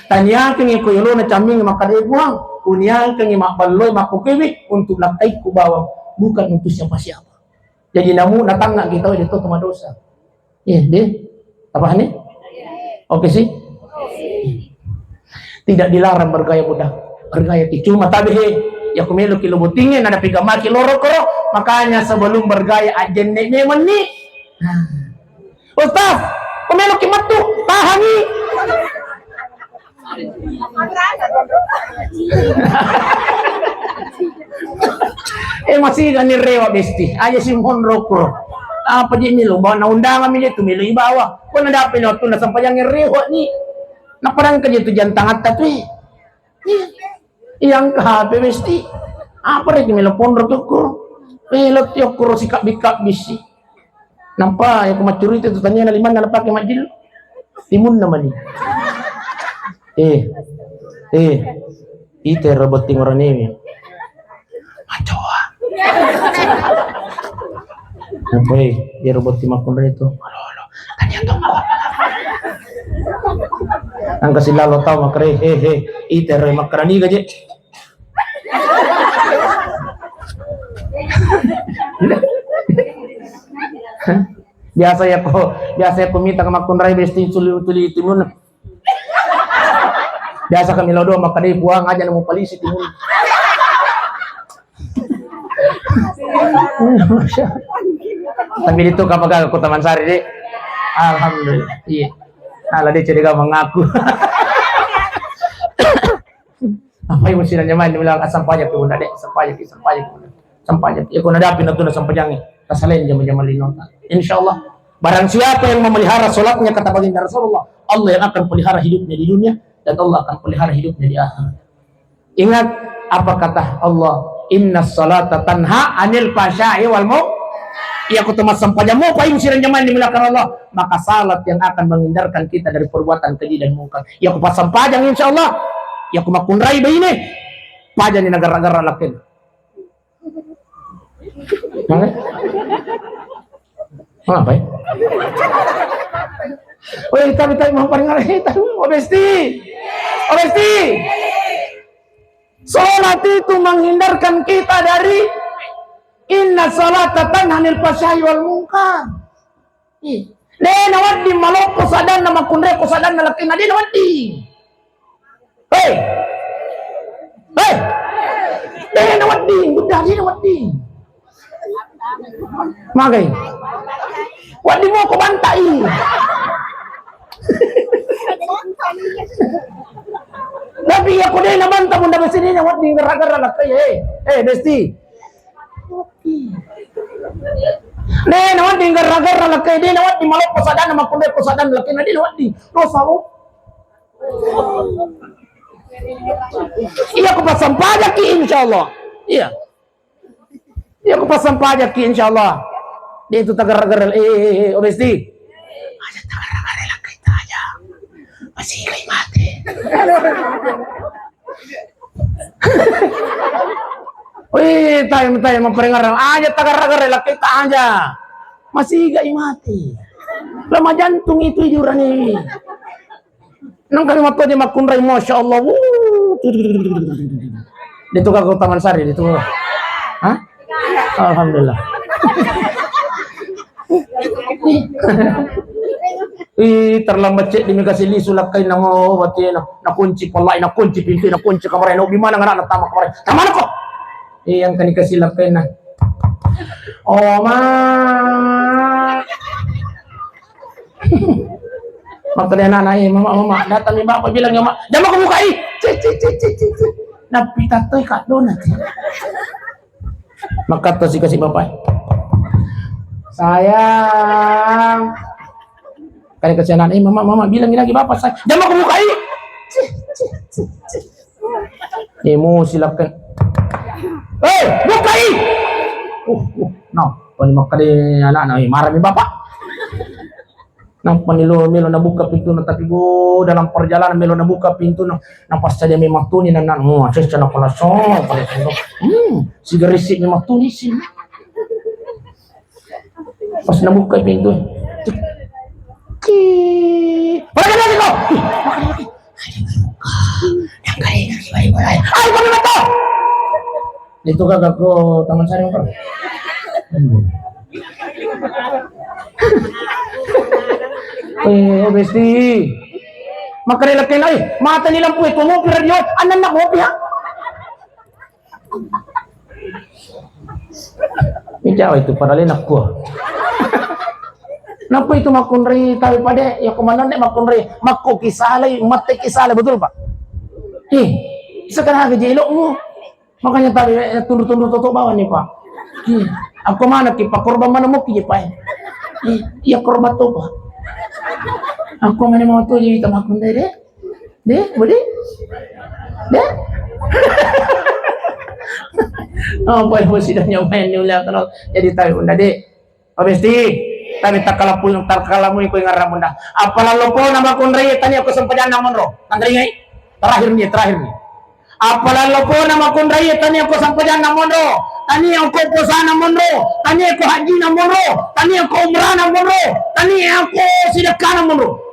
Taniakangngi ko yolona camming makkeda, "Eh, Puang, uniakangngi mabballoi makkokewe untuk lakkaikku bawang, bukan untuk siapa-siapa." Jadi namu natangnga kita itu madosa. Iya, deh. Apa nih? Oke sih. Tidak dilarang bergaya muda. Bergaya ki cuma tabe he. Ya ku melo ki lo bottinge, nada piga maki loro koro. Makanya sebelum bergaya ajenne memang nih. Nah. Ustaz, ko meloki mettu, tahangi. Eh, masih gani rewa, Besti. Aja si monro kuro. Apa je melo, bawa na undangan mi je tu melo ibawa. Ko na dapi na tu na sempajang rewa ni. Na padang ke je tu jantang atta tu, eh. Iya, iya, engka H P, Besti. Apa rek melo ponro tokko? Melo tiokko ro sikabbi-kabbi si. Nampa ya ku maccurita tu tania na limanna na pake majjillu. Timunna mani. Eh. Eh. Ite ro botting orang ini. Macoa. Apa, eh, iyaro botting makkunrai tu. Alo, alo. Tania tu. Angka silalo tau makkeda, he, he, ite ro makkerani gaje. Biasa ya ko, biasa ya ko mita ke makkunrai, Besti, tuli, tuli timun. Biasa kami lodo makkeda, "Puang, aja nemu polisi timun." Tapi itu kapal gagal ku Taman Sari, deh. Alhamdulillah. Iya. Ala dia curiga mengaku. Apa yang mesti nanya main bilang, "Asam pajak tu, Bunda, dek. Asam pajak, asam pajak, Bunda. Asam pajak." Ya, kau nadapi na tu, asam pajangi. Tasalain jama-jama linota. Insya Allah, barang siapa yang memelihara sholatnya, kata baginda Rasulullah, Allah yang akan pelihara hidupnya di dunia dan Allah akan pelihara hidupnya di akhirat. Ingat apa kata Allah, "Inna salata tanha anil fahsya'i wal mu-," iya, ku teman sempajammu, paim sirang jamaah yang dimuliakan Allah, maka salat yang akan menghindarkan kita dari perbuatan keji dan mungkar. Iya, ku pasempajang, insya Allah. Iya, ku makkunrai baine, pajani nagarra-garra lakken. Mana? Apa ya? Woi, tapi, tapi, mau paling arah, tapi, oh, Besti. Oh, Besti. Salat itu menghindarkan kita dari, "Inna salata tanha anil fahsya'i wal munkar." Ih, de' nawedding maloppo sadanna, makkunrai ko sadanna lakkainna, de' nawedding. Hei! Hei! De' nawedding, buddha, de' nawedding. Magai. Wedding moko bantai. Tapi iya ko de' nabanta, bunda, Besti, de' nawedding garra-garra lakkai, eh. Eh, Besti. De' nawedding garra-garra lakkai, de' nawedding maloppo sadanna, makkunrai ko sadanna lakkainna, de' nawedding. Dosa lo. Iya, ku pasempajaki, insya Allah. Iya. Iya, ku pasempajaki, insya Allah. De' tu tagarra-garra, eh, eh, eh, eh, oh, Besti. Aja tagarra-garra lakkaita aja. Masih kai mati. Wih, tai, tai, maparengarang. Aja tagarra-garra lakkaita aja. Masih kai mati. Lama jantung itu hiburan ini. Nang kami makko je makkunrai, masya Allah. Wuh. Di tu kau Taman Sari, di tu. Hah? Alhamdulillah. Ih, terlambat cek demi kasih lisu lakkai nang, oh, batina. Nakunci pelai, nakunci pintu, nakunci kamar, no, di mana anak tamu kamar? Kamar kok? Iya, yang kani kasih lakkai nah. Oma. Makkeda anak-anak, "Eh, mama, mama, datang nih bapak bilang ya, mak. Jangan kau buka, ih." Cek, cek, cek, cek, cek, cek. Napi tattoi kak donat. Maka to si kasih bapak. Sayang. Kali kasih anak, "Eh, mama, mama, bilang lagi bapak saya. Jangan kau buka, ih." Cek, cek, cek, cek. Emosi lakkan. Eh, bukai! Uh, uh, no. Pani makkeda anakna, eh, marah mi bapak. Nampani lo melo nabuka pintuna, tapi go dalam perjalanan melo nabuka pintuna, napassadia mi mattuni nanna, oh, cecca na palaso, palaso. Hmm, sigarisi mi mattuni sih. Pas nabuka pintu, cek. Cek. Pada kena kau. Ih, makanya lagi. Ada baruka. Yang kali ini balik mulai. Ayo kami betul. Itu kagak ko Taman Sari, Bro. Eh, besti. Makanya lagi, eh, mata ni lampu itu, ngopi radio, anak-anak ngopi, ha? Ini jauh itu, padahal enak gua. Napa itu makkunrai, tapi pada ya komandan dek makkunrai, makko kisalai, mate kisalai, betul, Pak? Eh, sekarang aja elokmu. Makanya tadi, eh, tundu-tundu toto bawah nih, Pak. Iya. Aku mana ki, Pak? Korban mana mau ki, Pak? Iya, korban tuh, Pak. Aku mana mau tuh jadi teman aku deh. Deh, boleh? Deh? Oh, boy, bos sudah nyobain nih ulah kalau jadi tahu bunda deh. Abesti, tapi tak kalah pun tak kalah mu ikut ngarang bunda. Apalah lopo nama kunrai tanya aku sempajan namun roh. Tangkringai? Terakhir nih, terakhir nih. Apalalopona makkunrai tania ko sampajanna monro, tania ko posana monro, tania ko hajjina monro, tania ko umrana monro, tania ko sidekkana monro.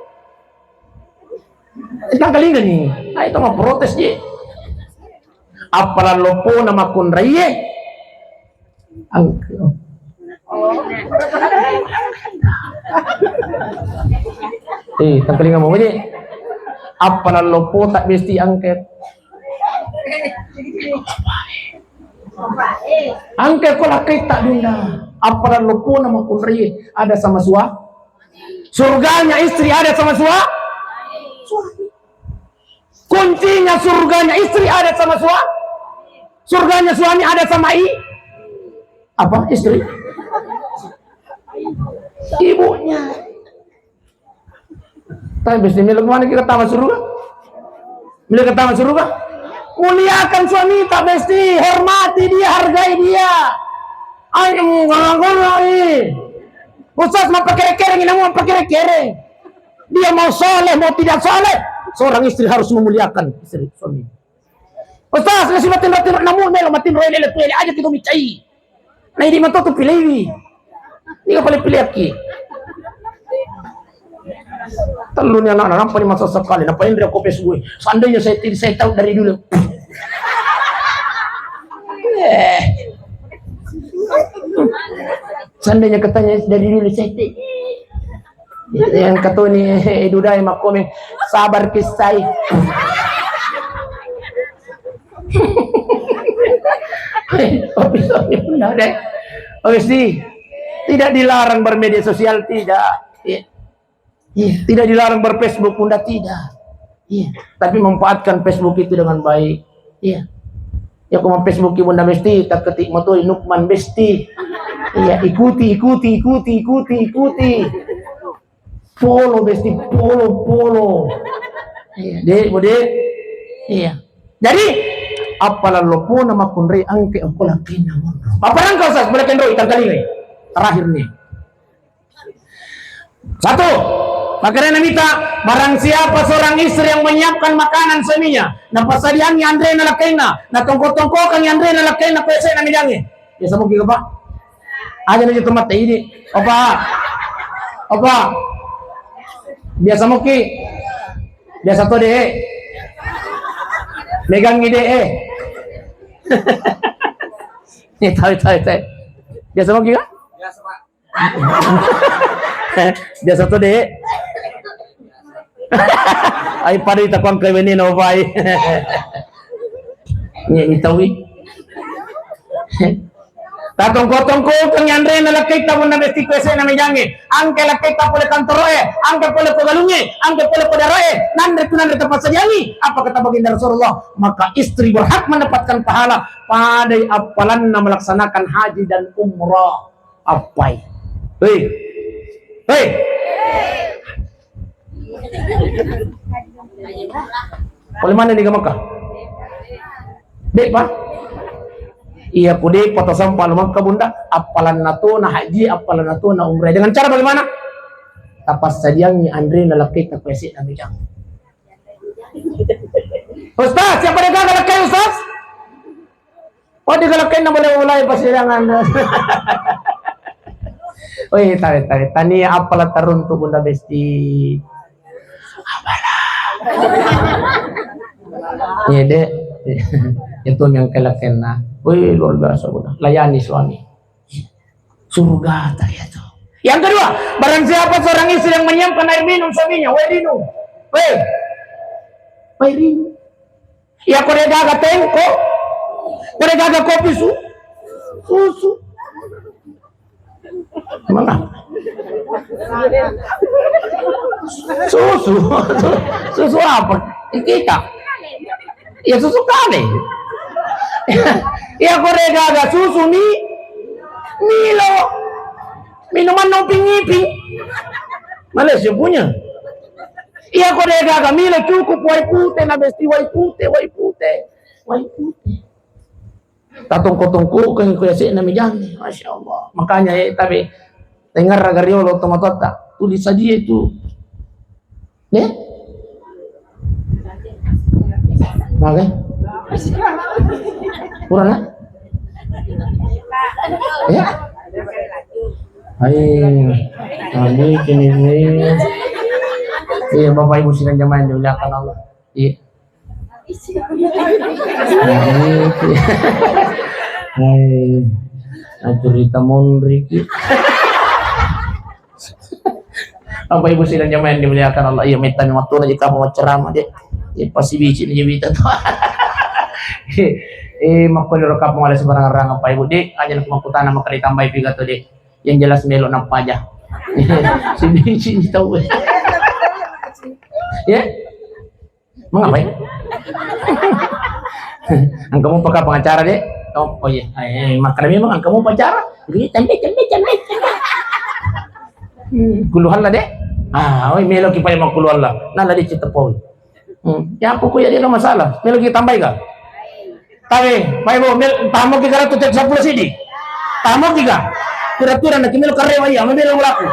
Tangkalinga ni, ai to maprotes je. Apalalopona makkunrai e. Angke. Eh, tangkalinga mo je. Apalalopota besti angke. Angke ko lakkaita bunda. Apalalopona makkunrai ada sama sua. Surganya istri ada sama sua. Suami. Kuncinya surganya istri ada sama sua-, surganya suami ada sama i-, apa? Istri? Ibunya. Tapi besti, melo mana kita tamat surga? Melo kita tamat surga? Muliakan suami tak besti, hormati dia, hargai dia. Ayo, ngomong-ngomong. Ustaz mau pakai kere, ini mau pakai kere. Dia mau soleh, mau tidak soleh, seorang istri harus memuliakan istri suami. Ustaz, nasi matinro-tinro namu melo matinro ele ele tuele aja kita micai. Nah, ini matoto pilewi. Ini paling pilihaki. Telluni anak-anak nampak masa sekali, napa Indra kau Facebook. Seandainya saya tidak, saya tahu dari dulu. Eh. Seandainya katanya dari dulu saya tidak. Yang katoni, eh, dudai makkomi, sabar kissai. Oke, sorry, benar deh. Oke, sih. Tidak dilarang bermedia sosial, tidak. Iya. Iya, tidak dilarang berfacebook, Bunda, tidak. Iya. Tapi manfaatkan Facebook itu dengan baik. Iya. Ya, ko Facebook Bunda Besti, tak ketik moto Nukman Besti. Iya, ikuti, ikuti, ikuti, ikuti, ikuti. Follow Besti, follow, follow. Iya, dek, bu dek. Iya. Jadi, apalalopona makkunrai angke engko lakkainna monro. Apa rangka usah boleh kendro ikan kali ini. Terakhir nih. Satu, makanya mita, barang siapa seorang istri yang menyiapkan makanan suaminya, napasadiangi anrena lakkainna, natongko-tongkokangi anrena lakkainna, ko esena mejangi. Biasa muki, Pak? Aja nih tempat ini. Opa. Opa. Biasa muki. Biasa to deh. Megangi deh, eh. Nih, tahu, tahu, tahu. Biasa muki, Pak? Biasa, Pak. Biasa to, Dek. Ai pada ita kuang ke wenni no bai. Nye itawi. Tatongko-tongko ke nyanre na lakkaita munna besti kuese na mejange. Angke lakkaita pole kantoroe, angke pole ko galunge, angke pole ko daroe, nanre tu nanre tapassadiangi. Apa kata baginda Rasulullah? Maka istri berhak mendapatkan pahala padai appalanna melaksanakan haji dan umrah. Appai. Hei. Hei. Pole mana ni ke Mekah? Dek, Pak? Iya, ku de' patasampa lao Mekka, Bunda, appalanna tona haji, appalanna tona umrah. Dengan cara bagaimana? Tapassadiangngi anrena lakkaita ko yase'na mejang. Ustaz, siapa dia gagal lakkai, Ustaz? Oh, dia gagal lakkai, boleh mulai persidangan. Woi, tawe, tawe. Tania appalang teruntuk, Bunda Besti. Appalang. Iya, Dek. Itu yang kelakena. Wih, luar biasa, Bunda. Layani suami. Surga tadi itu. Yang kedua, barang siapa seorang istri yang menyiapkan air minum suaminya, woi, Rinu. Woi. Woi, Rinu. Iya, ko de' gaga teh, ko de' gaga kopi, su-, susu. Mana? Susu. Susu apa? Kita. Iya, susu kale. Iya, ko de' gaga susu, mi-, Milo. Minuman noping-iping. Malaysia punya. Iya, ko de' gaga Milo, cukup wai pute, na Besti, wai pute, wai pute. Wai pute. Tatongko-tongko ko yase'na mejang. Masya Allah. Makanya, eh, tabe, tengarra gariolo tomatoatta. Tulis saja itu. Ya? Magai? Pura, Nak? Ya? Ayo. Kami kini ini. Iya, Bapak Ibu sidang jamaah yang dimuliakan Allah. Iya. Nah, itu. Hai. Nah, cerita monri ki. Bapak Ibu sidang jamaah yang dimuliakan Allah, iya, metta mi mattona je kapang maccarama, Dek. Iya, pasti bicik ni je wita tu. Eh, makko liro kapang ale sembarang-barang, Bapak Ibu, Dek. Aja nak makkutana maka ditambahi piga tu, Dek. Yang jelas melo nappa aja. Sibicik ni tau. Ya? Mengapai? Engka mupa ka pengacara, Dek? Oh, oh iya. Eh, makkeda memang engka mupa acara. Jadi, cembe, cembe, cembe, cembe. Hmm, kuluhan lah, Dek. Ah, oi, melo ki pai makkuluhan lah. Nah, lah, Dek, cita poi. Hmm, ya, pokoknya dia masalah. Melo ki tambahi ka? Tapi, Pak Ibu, mel-, tamu ki karatu tek sepuluh sidi. Tamu ki ka? Kira-kira nak melo karewa iya, melo laku.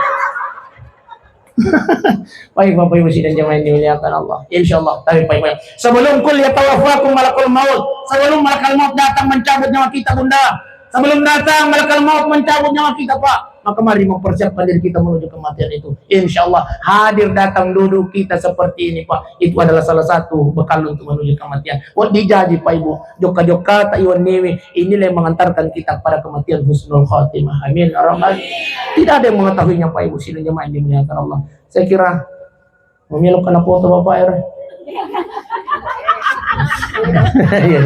Baik, Bapak Ibu sidang jamaah yang dimuliakan Allah. Insya Allah, tapi Pak Ibu, sebelum kul yatawaffakum malakul maut, sebelum malakal maut datang mencabut nyawa kita, Bunda, sebelum datang malakal maut mencabut nyawa kita, Pak, maka mari mempersiapkan diri kita menuju kematian itu. Insya Allah, hadir datang duduk kita seperti ini, Pak, itu adalah salah satu bekal untuk menuju kematian. Wedding jaji, Pak Ibu, jokka-jokka ta iwan newe, inilah yang mengantarkan kita pada kematian husnul khatimah. Amin ya rabbal. Tidak ada yang mengetahuinya, Pak Ibu sidang jamaah yang dimuliakan Allah. Saya kira memilok kena foto Bapak ya. Iya.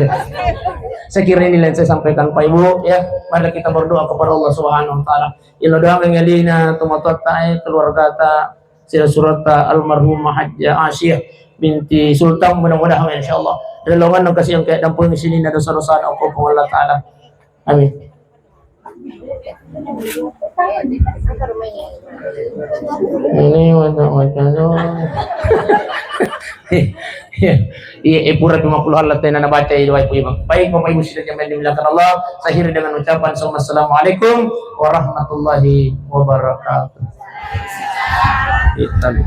Saya kira inilah yang saya sampaikan, Pak Ibu, ya. Mari kita berdoa kepada Allah Subhanahu wa Ta'ala. Ilo doang ngalina tomatoatta, eh, keluargata, sila surata almarhumah Hajjah Asyah binti Sultan, mudah-mudahan, insya Allah, rilongan nang kasiang kayak dampung sini na dosa-dosa na Allah Ta'ala. Amin. Ini wajah-wajah doang. Iya, eh, pura lima puluh Allah tena na baca itu, Bapak Ibu. Baik, Bapak Ibu sidang jamaah yang dimuliakan Allah, saya akhiri dengan ucapan assalamualaikum warahmatullahi wabarakatuh. Iya, tadi.